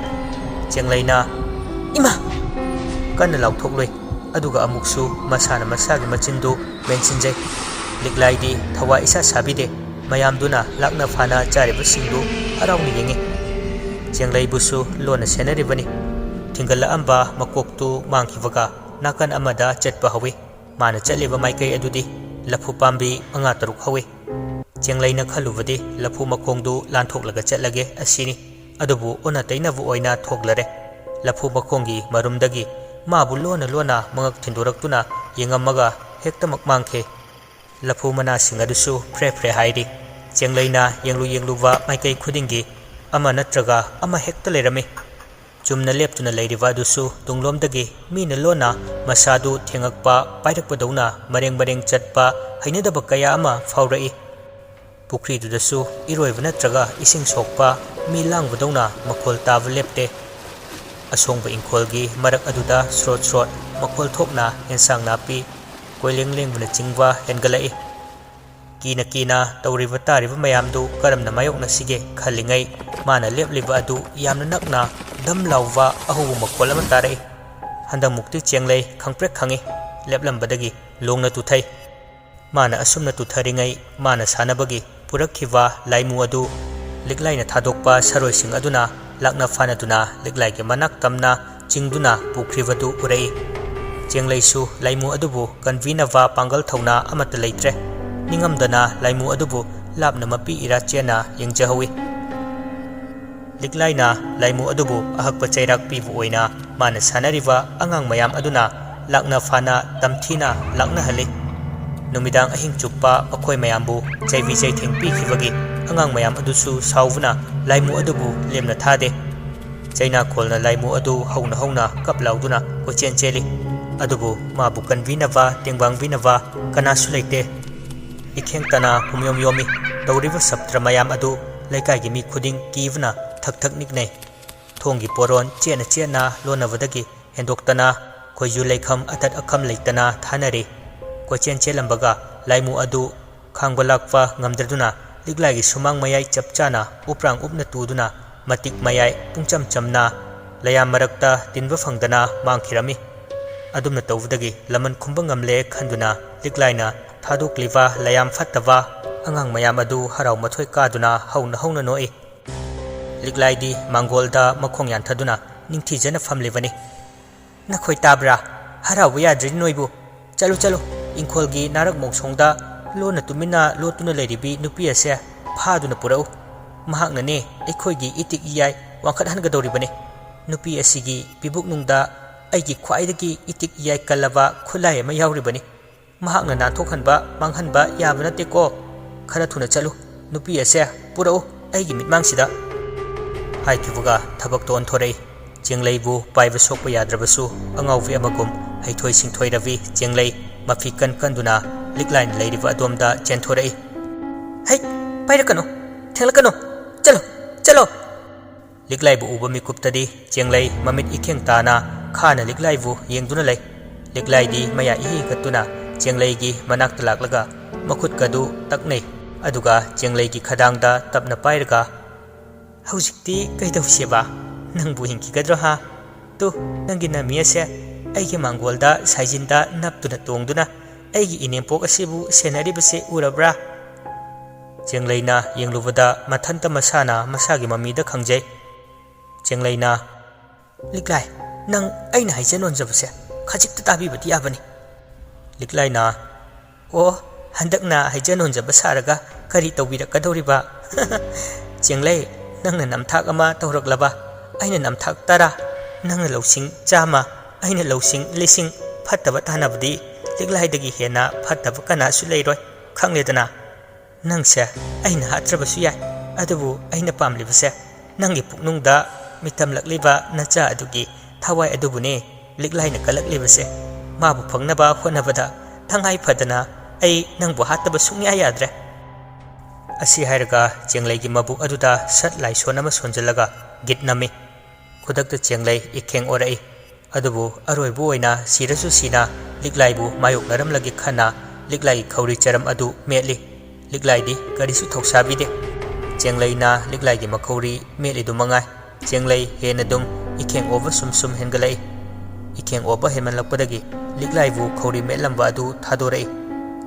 ꯆꯦꯡꯂꯩꯅ, "ꯏꯃꯥ!" ꯀꯟꯅ ꯂꯥꯎꯊꯣꯛꯂꯨꯏ꯫ ꯑꯗꯨꯒ ꯑꯃꯨꯛꯁꯨ ꯃꯁꯥꯅ ꯃꯁꯥꯒꯤ ꯃꯆꯤꯟꯗꯨ ꯃꯦꯟꯁꯤꯟꯖꯩ꯫ ꯂꯤꯛꯂꯥꯏꯗꯤ ꯊꯋꯥꯏ ꯏꯁꯥ ꯁꯥꯕꯤꯗꯦ꯫ ꯃꯌꯥꯝꯗꯨꯅ ꯂꯥꯛꯅ ꯐꯥꯅ ꯆꯥꯔꯤꯕꯁꯤꯡꯗꯨ ꯍꯔꯥꯎꯅ ꯌꯦꯡꯏ꯫ ꯆꯦꯡꯂꯩꯕꯨꯁꯨ ꯂꯣꯟꯅ ꯁꯦꯟꯅꯔꯤꯕꯅꯤ꯫ ꯊꯤꯡꯒꯠꯂꯛꯑꯝꯕ ꯃꯀꯣꯛꯇꯨ ꯃꯥꯡꯈꯤꯕꯒ ꯅꯥꯀꯟ ꯑꯃꯗ ꯆꯠꯄ ꯍꯧꯏ꯫ ꯃꯥꯅ ꯆꯠꯂꯤꯕ ꯃꯥꯏꯀꯩ ꯑꯗꯨꯗꯤ ꯂꯐꯨ ꯄꯥꯝꯕꯤ ꯃꯉꯥ ꯇꯔꯨꯛ ꯍꯧꯏ꯫ ꯆꯦꯡꯂꯩꯅ ꯈꯜꯂꯨꯕꯗꯤ ꯂꯐꯨ ꯃꯈꯣꯡꯗꯨ ꯂꯥꯟꯊꯣꯛꯂꯒ ꯆꯠꯂꯒꯦ ꯑꯁꯤꯅꯤ꯫ ꯑꯗꯨꯕꯨ ꯑꯣꯟꯅ ꯇꯩꯅꯕ ꯑꯣꯏꯅ ꯊꯣꯛꯂꯔꯦ꯫ ꯂꯐꯨ ꯃꯈꯣꯡꯒꯤ ꯃꯔꯨꯝꯗꯒꯤ ꯃꯥꯕꯨ ꯂꯣꯟꯅ ꯂꯣꯟꯅ ꯃꯉꯛ ꯊꯤꯟꯗꯣꯔꯛꯇꯨꯅ ꯌꯦꯡꯉꯝꯃꯒ ꯍꯦꯛꯇꯃꯛ ꯃꯥꯡꯈꯤ꯫ ꯂꯐꯨ ꯃꯅꯥꯁꯤꯡ ꯑꯗꯨꯁꯨ ꯐ꯭ꯔꯦ ꯐ꯭ꯔꯦ ꯍꯥꯏꯔꯤ꯫ ꯆꯦꯡꯂꯩꯅ ꯌꯦꯡꯂꯨ ꯌꯦꯡꯂꯨꯕ ꯃꯥꯏꯀꯩ ꯈꯨꯗꯤꯡꯒꯤ ꯑꯃ ꯅꯠꯇ꯭ꯔꯒ ꯑꯃ ꯍꯦꯛꯇ ꯂꯩꯔꯝꯃꯤ꯫ ꯆꯨꯝꯅ ꯂꯦꯞꯇꯨꯅ ꯂꯩꯔꯤꯕ ꯑꯗꯨꯁꯨ ꯇꯨꯡꯂꯣꯝꯗꯒꯤ ꯃꯤꯅ ꯂꯣꯟꯅ ꯃꯁꯥꯗꯨ ꯊꯦꯡꯉꯛꯄ ꯄꯥꯏꯔꯛꯄꯗꯧꯅ ꯃꯔꯦꯡ ꯃꯔꯦꯡ ꯆꯠꯄ ꯍꯩꯅꯗꯕ ꯀꯌꯥ ꯑꯃ ꯐꯥꯎꯔꯛꯏ꯫ ꯄꯨꯈ꯭ꯔꯤꯗꯨꯗꯁꯨ ꯏꯔꯣꯏꯕ ꯅꯠꯇ꯭ꯔꯒ ꯏꯁꯤꯡ ꯁꯣꯛꯄ ꯃꯤ ꯂꯥꯡꯕꯗꯧꯅ ꯃꯈꯣꯜ ꯇꯥꯕ ꯂꯦꯞꯇꯦ꯫ ꯑꯁꯣꯡꯕ ꯏꯪꯈꯣꯜꯒꯤ ꯃꯔꯛ ꯑꯗꯨꯗ ꯁ꯭ꯔꯣꯠ ꯁ꯭ꯔꯣꯠ ꯃꯈꯣꯜ ꯊꯣꯛꯅ ꯑꯦꯟꯁꯥꯡ ꯅꯥꯄꯤ ꯀꯣꯏꯂꯦꯡ ꯂꯦꯡꯕꯅꯆꯤꯡꯕ ꯍꯦꯟꯒꯠꯂꯛꯏ꯫ ꯀꯤꯅ ꯀꯤꯅ ꯇꯧꯔꯤꯕ ꯇꯥꯔꯤꯕ ꯃꯌꯥꯝꯗꯨ ꯀꯔꯝꯅ ꯃꯥꯌꯣꯛꯅꯁꯤꯒꯦ ꯈꯜꯂꯤꯉꯩ, ꯃꯥꯅ ꯂꯦꯞꯂꯤꯕ ꯑꯗꯨ ꯌꯥꯝꯅ ꯅꯛꯅ ꯙꯝ ꯂꯥꯎꯕ ꯑꯍꯧꯕ ꯃꯈꯣꯜ ꯑꯃ ꯇꯥꯔꯛꯏ꯫ ꯍꯟꯗꯛꯃꯨꯛꯇꯤ ꯆꯦꯡꯂꯩ ꯈꯪꯄ꯭ꯔꯦꯛ ꯈꯪꯏ꯫ ꯂꯦꯞꯂꯝꯕꯗꯒꯤ ꯂꯣꯡꯅ ꯇꯨꯊꯩ꯫ ꯃꯥꯅ ꯑꯁꯨꯝꯅ ꯇꯨꯊꯔꯤꯉꯩ, ꯃꯥꯅ ꯁꯥꯟꯅꯕꯒꯤ ꯄꯨꯔꯛꯈꯤꯕ ꯂꯥꯏꯃꯨ ꯑꯗꯨ ꯂꯤꯛꯂꯥꯏꯅ ꯊꯥꯗꯣꯛꯄ ꯁꯔꯣꯏꯁꯤꯡ ꯑꯗꯨꯅ ꯂꯥꯛꯅ ꯐꯥꯅꯗꯨꯅ ꯂꯤꯛꯂꯥꯏꯒꯤ ꯃꯅꯥꯛ ꯇꯝꯅ ꯆꯤꯡꯗꯨꯅ ꯄꯨꯈ꯭ꯔꯤꯕꯗꯨ ꯎꯔꯛꯏ꯫ ꯆꯦꯡꯂꯩꯁꯨ ꯂꯥꯏꯃꯨ ꯑꯗꯨꯕꯨ ꯀꯟꯕꯤꯅꯕ ꯄꯥꯡꯒꯜ ꯊꯧꯅꯥ ꯑꯃꯠꯇ ꯂꯩꯇ꯭ꯔꯦ꯫ ꯅꯤꯡꯉꯝꯗꯅ ꯂꯥꯏꯃꯨ ꯑꯗꯨꯕꯨ ꯂꯥꯞꯅ ꯃꯄꯤ ꯏꯔꯥ ꯆꯦꯟꯅ ꯌꯦꯡꯖꯍꯧꯏ꯫ ꯂꯤꯛꯂꯥꯏꯅ ꯂꯥꯏꯃꯨ ꯑꯗꯨꯕꯨ ꯑꯍꯛꯄ ꯆꯩꯔꯥꯛ ꯄꯤꯕ ꯑꯣꯏꯅ ꯃꯥꯅ ꯁꯥꯟꯅꯔꯤꯕ ꯑꯉꯥꯡ ꯃꯌꯥꯝ ꯑꯗꯨꯅ ꯂꯥꯛꯅ ꯐꯥꯅ ꯇꯝꯊꯤꯅ ꯂꯥꯛꯅꯍꯜꯂꯤ꯫ ꯅꯨꯃꯤꯗꯥꯡ ꯑꯍꯤꯡ ꯆꯨꯞꯄ ꯃꯈꯣꯏ ꯃꯌꯥꯝꯕꯨ ꯆꯩꯕꯤ ꯆꯩꯊꯦꯡ ꯄꯤꯈꯤꯕꯒꯤ ꯑꯉꯥꯡ ꯃꯌꯥꯝ ꯑꯗꯨꯁꯨ ꯁꯥꯎꯕꯅ ꯂꯥꯏꯃꯨ ꯑꯗꯨꯕꯨ ꯂꯦꯝꯅ ꯊꯥꯗꯦ꯫ ꯆꯩꯅꯥꯈꯣꯜꯅ ꯂꯥꯏꯃꯨ ꯑꯗꯨ ꯍꯧꯅ ꯍꯧꯅ ꯀꯞ ꯂꯥꯎꯗꯨꯅ ꯀꯣꯏꯆꯦꯟ ꯆꯦꯜꯂꯤ꯫ ꯑꯗꯨꯕꯨ ꯃꯥꯕꯨ ꯀꯟꯕꯤꯅꯕ, ꯇꯦꯡꯕꯥꯡꯕꯤꯅꯕ ꯀꯅꯥꯁꯨ ꯂꯩꯇꯦ꯫ ꯏꯈꯦꯡ ꯇꯅ ꯄꯨꯝꯌꯣꯝ ꯌꯣꯝꯃꯤ꯫ ꯇꯧꯔꯤꯕ ꯁꯞꯇ꯭ꯔ ꯃꯌꯥꯝ ꯑꯗꯨ ꯂꯩꯀꯥꯏꯒꯤ ꯃꯤ ꯈꯨꯗꯤꯡ ꯀꯤꯕꯅ ꯊꯛ ꯊꯛ ꯅꯤꯛꯅꯩ꯫ ꯊꯣꯡꯒꯤ ꯄꯣꯔꯣꯟ ꯆꯦꯠꯅ ꯆꯦꯠꯅ ꯂꯣꯟꯅꯕꯗꯒꯤ ꯍꯦꯟꯗꯣꯛꯇꯅ ꯈꯣꯏꯖꯨ ꯂꯩꯈꯝ ꯑꯇꯠ ꯑꯈꯝ ꯂꯩꯇꯅ ꯊꯥꯅꯔꯤ꯫ ꯀꯣꯏꯆꯦꯟ ꯆꯦꯜꯂꯝꯕꯒ ꯂꯥꯏꯃꯨ ꯑꯗꯨ ꯈꯥꯡꯕ ꯂꯥꯛꯄ ꯉꯝꯗ꯭ꯔꯗꯨꯅ ꯂꯤꯛꯂꯥꯏꯒꯤ ꯁꯨꯃꯥꯡ ꯃꯌꯥꯏ ꯆꯞ ꯆꯥꯅ ꯎꯞꯔꯥꯡ ꯎꯞꯅ ꯇꯨꯗꯨꯅ ꯃꯇꯤꯛ ꯃꯌꯥꯏ ꯄꯨꯡꯆꯝ ꯆꯝꯅ ꯂꯩꯌꯥꯝ ꯃꯔꯛꯇ ꯇꯤꯟꯕ ꯐꯪꯗꯅ ꯃꯥꯡꯈꯤꯔꯝꯃꯤ꯫ ꯑꯗꯨꯝꯅ ꯇꯧꯕꯗꯒꯤ ꯂꯃꯟ ꯈꯨꯝꯕ ꯉꯝꯂꯦ ꯈꯟꯗꯨꯅ ꯂꯤꯛꯂꯥꯏꯅ ꯊꯥꯗꯣꯛꯂꯤꯕ ꯂꯩꯌꯥꯝ ꯐꯠꯇꯕ ꯑꯉꯥꯡ ꯃꯌꯥꯝ ꯑꯗꯨ ꯍꯔꯥꯎ ꯃꯊꯣꯏ ꯀꯥꯗꯨꯅ ꯍꯧꯅ ꯍꯧꯅ ꯅꯣꯛꯏ꯫ ꯂꯤꯛꯂꯥꯏꯗꯤ ꯃꯥꯡꯒꯣꯜꯗ ꯃꯈꯣꯡ ꯌꯥꯟꯊꯗꯨꯅ ꯅꯤꯡꯊꯤꯖꯅ ꯐꯝꯂꯤꯕꯅꯤ꯫ "ꯅꯈꯣꯏ ꯇꯥꯕ꯭ꯔꯥ? ꯍꯔꯥꯎꯕ ꯌꯥꯗ꯭ꯔꯤ ꯅꯣꯏꯕꯨ꯫ ꯆꯠꯂꯨ, ꯆꯠꯂꯨ, ꯏꯪꯈꯣꯜꯒꯤ ꯅꯥꯔꯛ ꯃꯣꯡꯁꯣꯡꯗ ꯂꯣꯟꯅ ꯇꯨꯃꯤꯟꯅ ꯂꯣꯠꯇꯨꯅ ꯂꯩꯔꯤꯕꯤ ꯅꯨꯄꯤ ꯑꯁꯦ ꯐꯥꯗꯨꯅ ꯄꯨꯔꯛꯎ꯫ ꯃꯍꯥꯛꯅꯅꯦ ꯑꯩꯈꯣꯏꯒꯤ ꯏꯇꯤꯛ ꯏꯌꯥꯏ ꯋꯥꯡꯈꯠꯍꯟꯒꯗꯧꯔꯤꯕꯅꯤ꯫ ꯅꯨꯄꯤ ꯑꯁꯤꯒꯤ ꯄꯤꯕꯨꯛꯅꯨꯡꯗ ꯑꯩꯒꯤ ꯈ꯭ꯋꯥꯏꯗꯒꯤ ꯏꯇꯤꯛ ꯏꯌꯥꯏ ꯀꯜꯂꯕ ꯈꯨꯠꯂꯥꯏ ꯑꯃ ꯌꯥꯎꯔꯤꯕꯅꯤ꯫ ꯃꯍꯥꯛꯅ ꯅꯥꯟꯊꯣꯛꯍꯟꯕ, ꯃꯥꯡꯍꯟꯕ ꯌꯥꯕ ꯅꯠꯇꯦꯀꯣ꯫ ꯈꯔ ꯊꯨꯅ ꯆꯠꯂꯨ꯫ ꯅꯨꯄꯤ ꯑꯁꯦ ꯄꯨꯔꯛꯎ ꯑꯩꯒꯤ ꯃꯤꯠꯃꯥꯡꯁꯤꯗ꯫" ꯍꯥꯏꯈꯤꯕꯒ ꯊꯕꯛꯇ ꯑꯣꯟꯊꯣꯔꯛꯏ꯫ ꯆꯦꯡꯂꯩꯕꯨ ꯄꯥꯏꯕ ꯁꯣꯛꯄ ꯌꯥꯗ꯭ꯔꯕꯁꯨ ꯑꯉꯥꯎꯕꯤ ꯑꯃꯒꯨꯝ ꯍꯩꯊꯣꯏ ꯁꯤꯡꯊꯣꯏꯔꯕꯤ ꯆꯦꯡꯂꯩ ꯃꯐꯤ ꯀꯟ ꯀꯟꯗꯨꯅ ꯂꯤꯛꯂꯥꯏꯅ ꯂꯩꯔꯤꯕ ꯑꯗꯣꯝꯗ ꯆꯦꯟꯊꯣꯔꯛꯏ꯫ "ꯍꯩ! ꯄꯥꯏꯔꯛꯀꯅꯨ! ꯊꯦꯡꯂꯛꯀꯅꯨ! ꯆꯠꯂꯣ! ꯆꯠꯂꯣ!" ꯂꯤꯛꯂꯥꯏꯕꯨ ꯎꯕ ꯃꯤꯀꯨꯞꯇꯗꯤ ꯆꯦꯡꯂꯩ ꯃꯃꯤꯠ ꯏꯈꯦꯡ ꯇꯥꯅ ꯈꯥꯅ ꯂꯤꯛꯂꯥꯏꯕꯨ ꯌꯦꯡꯗꯨꯅ ꯂꯩ꯫ ꯂꯤꯛꯂꯥꯏꯗꯤ ꯃꯌꯥ ꯏꯍꯤ ꯍꯤꯒꯠꯇꯨꯅ ꯆꯦꯡꯂꯩꯒꯤ ꯃꯅꯥꯛꯇ ꯂꯥꯛꯂꯒ ꯃꯈꯨꯠꯀꯗꯨ ꯇꯛꯅꯩ꯫ ꯑꯗꯨꯒ ꯆꯦꯡꯂꯩꯒꯤ ꯈꯗꯥꯡꯗ ꯇꯞꯅ ꯄꯥꯏꯔꯒ, "ꯍꯧꯖꯤꯛꯇꯤ ꯀꯩꯗꯧꯁꯦꯕ? ꯅꯪꯕꯨ ꯍꯤꯡꯈꯤꯒꯗ꯭ꯔꯣ ꯍꯥ? ꯇꯨ, ꯅꯪꯒꯤ ꯅꯃꯤ ꯑꯁꯦ ꯑꯩꯒꯤ ꯃꯥꯡꯒꯣꯜꯗ ꯁꯥꯏꯖꯤꯟꯗ ꯅꯞꯇꯨꯅ ꯇꯣꯡꯗꯨꯅ ꯑꯩꯒꯤ ꯏꯅꯦꯝꯄꯣꯛ ꯑꯁꯤꯕꯨ ꯁꯦꯟꯅꯔꯤꯕꯁꯦ ꯎꯔꯕ꯭ꯔꯥ?" ꯆꯦꯡꯂꯩꯅ ꯌꯦꯡꯂꯨꯕꯗ ꯃꯊꯟꯇ ꯃꯁꯥꯅ ꯃꯁꯥꯒꯤ ꯃꯃꯤꯗ ꯈꯪꯖꯩ꯫ ꯆꯦꯡꯂꯩꯅ, "ꯂꯤꯛꯂꯥꯏ, ꯅꯪ ꯑꯩꯅ ꯍꯥꯏꯖ ꯅꯣꯟꯖꯕꯁꯦ ꯈꯖꯤꯛꯇ ꯇꯥꯕꯤꯕꯗꯤ ꯌꯥꯕꯅꯤ꯫" ꯂꯤꯛꯂꯥꯏꯅ, "ꯑꯣ, ꯍꯟꯗꯛꯅ ꯍꯥꯏꯖ ꯅꯣꯟꯖꯕ ꯁꯥꯔꯒ ꯀꯔꯤ ꯇꯧꯕꯤꯔꯛꯀꯗꯧꯔꯤꯕ? ꯆꯦꯡꯂꯩ, ꯅꯪꯅ ꯅꯝꯊꯥꯛ ꯑꯃ ꯇꯧꯔꯛꯂꯕ, ꯑꯩꯅ ꯅꯝꯊꯥꯛ ꯇꯔꯥ, ꯅꯪꯅ ꯂꯧꯁꯤꯡ ꯆꯥꯝꯃ, ꯑꯩꯅ ꯂꯧꯁꯤꯡ ꯂꯤꯁꯤꯡ, ꯐꯠꯇꯕ ꯇꯥꯟꯅꯕꯗꯤ ꯂꯤꯛꯂꯥꯏꯗꯒꯤ ꯍꯦꯟꯅ ꯐꯠꯇꯕ ꯀꯅꯥꯁꯨ ꯂꯩꯔꯣꯏ, ꯈꯪꯂꯦꯗꯅ? ꯅꯪꯁꯦ ꯑꯩꯅ ꯍꯥꯠꯇ꯭ꯔꯕꯁꯨ ꯌꯥꯏ, ꯑꯗꯨꯕꯨ ꯑꯩꯅ ꯄꯥꯝꯂꯤꯕꯁꯦ ꯅꯪꯒꯤ ꯄꯨꯛꯅꯨꯡꯗ ꯃꯤꯇꯝꯂꯛꯂꯤꯕ ꯅꯆꯥ ꯑꯗꯨꯒꯤ ꯊꯋꯥꯏ ꯑꯗꯨꯕꯨꯅꯦ ꯂꯤꯛꯂꯥꯏꯅ ꯀꯜꯂꯛꯂꯤꯕꯁꯦ꯫ ꯃꯥꯕꯨ ꯐꯪꯅꯕ ꯍꯣꯠꯅꯕꯗ ꯇꯉꯥꯏ ꯐꯗꯅ ꯑꯩ ꯅꯪꯕꯨ ꯍꯥꯠꯇꯕ ꯁꯨꯡꯌꯥ ꯌꯥꯗ꯭ꯔꯦ꯫" ꯑꯁꯤ ꯍꯥꯏꯔꯒ ꯆꯦꯡꯂꯩꯒꯤ ꯃꯕꯨꯛ ꯑꯗꯨꯗ ꯁꯠ ꯂꯥꯏꯁꯣꯟ ꯑꯃ ꯁꯣꯟꯖꯜꯂꯒ ꯒꯤꯠ ꯅꯝꯃꯤ꯫ ꯈꯨꯗꯛꯇ ꯆꯦꯡꯂꯩ ꯏꯈꯦꯡ ꯑꯣꯔꯛꯏ꯫ ꯑꯗꯨꯕꯨ ꯑꯔꯣꯏꯕ ꯑꯣꯏꯅ ꯁꯤꯔꯁꯨ ꯁꯤꯅ ꯂꯤꯛꯂꯥꯏꯕꯨ ꯃꯥꯌꯣꯛꯅꯔꯝꯂꯒꯦ ꯈꯟꯅ ꯂꯤꯛꯂꯥꯏꯒꯤ ꯈꯧꯔꯤ ꯆꯔꯝ ꯑꯗꯨ ꯃꯦꯠꯂꯤ꯫ ꯂꯤꯛꯂꯥꯏꯗꯤ ꯀꯔꯤꯁꯨ ꯊꯧꯁꯥꯕꯤꯗꯦ꯫ ꯆꯦꯡꯂꯩꯅ ꯂꯤꯛꯂꯥꯏꯒꯤ ꯃꯈꯧꯔꯤ ꯃꯦꯠꯂꯤꯗꯨ ꯃꯉꯥꯏ꯫ ꯆꯦꯡꯂꯩ ꯍꯦꯟꯅ ꯑꯗꯨꯝ ꯏꯈꯦꯡ ꯑꯣꯕ ꯁꯨꯝ ꯁꯨꯝ ꯍꯦꯟꯒꯠꯂꯛꯏ꯫ ꯏꯈꯦꯡ ꯑꯣꯕ ꯍꯦꯟꯃꯟꯂꯛꯄꯗꯒꯤ ꯂꯤꯛꯂꯥꯏꯕꯨ ꯈꯧꯔꯤ ꯃꯦꯠꯂꯝꯕ ꯑꯗꯨ ꯊꯥꯗꯣꯔꯛꯏ꯫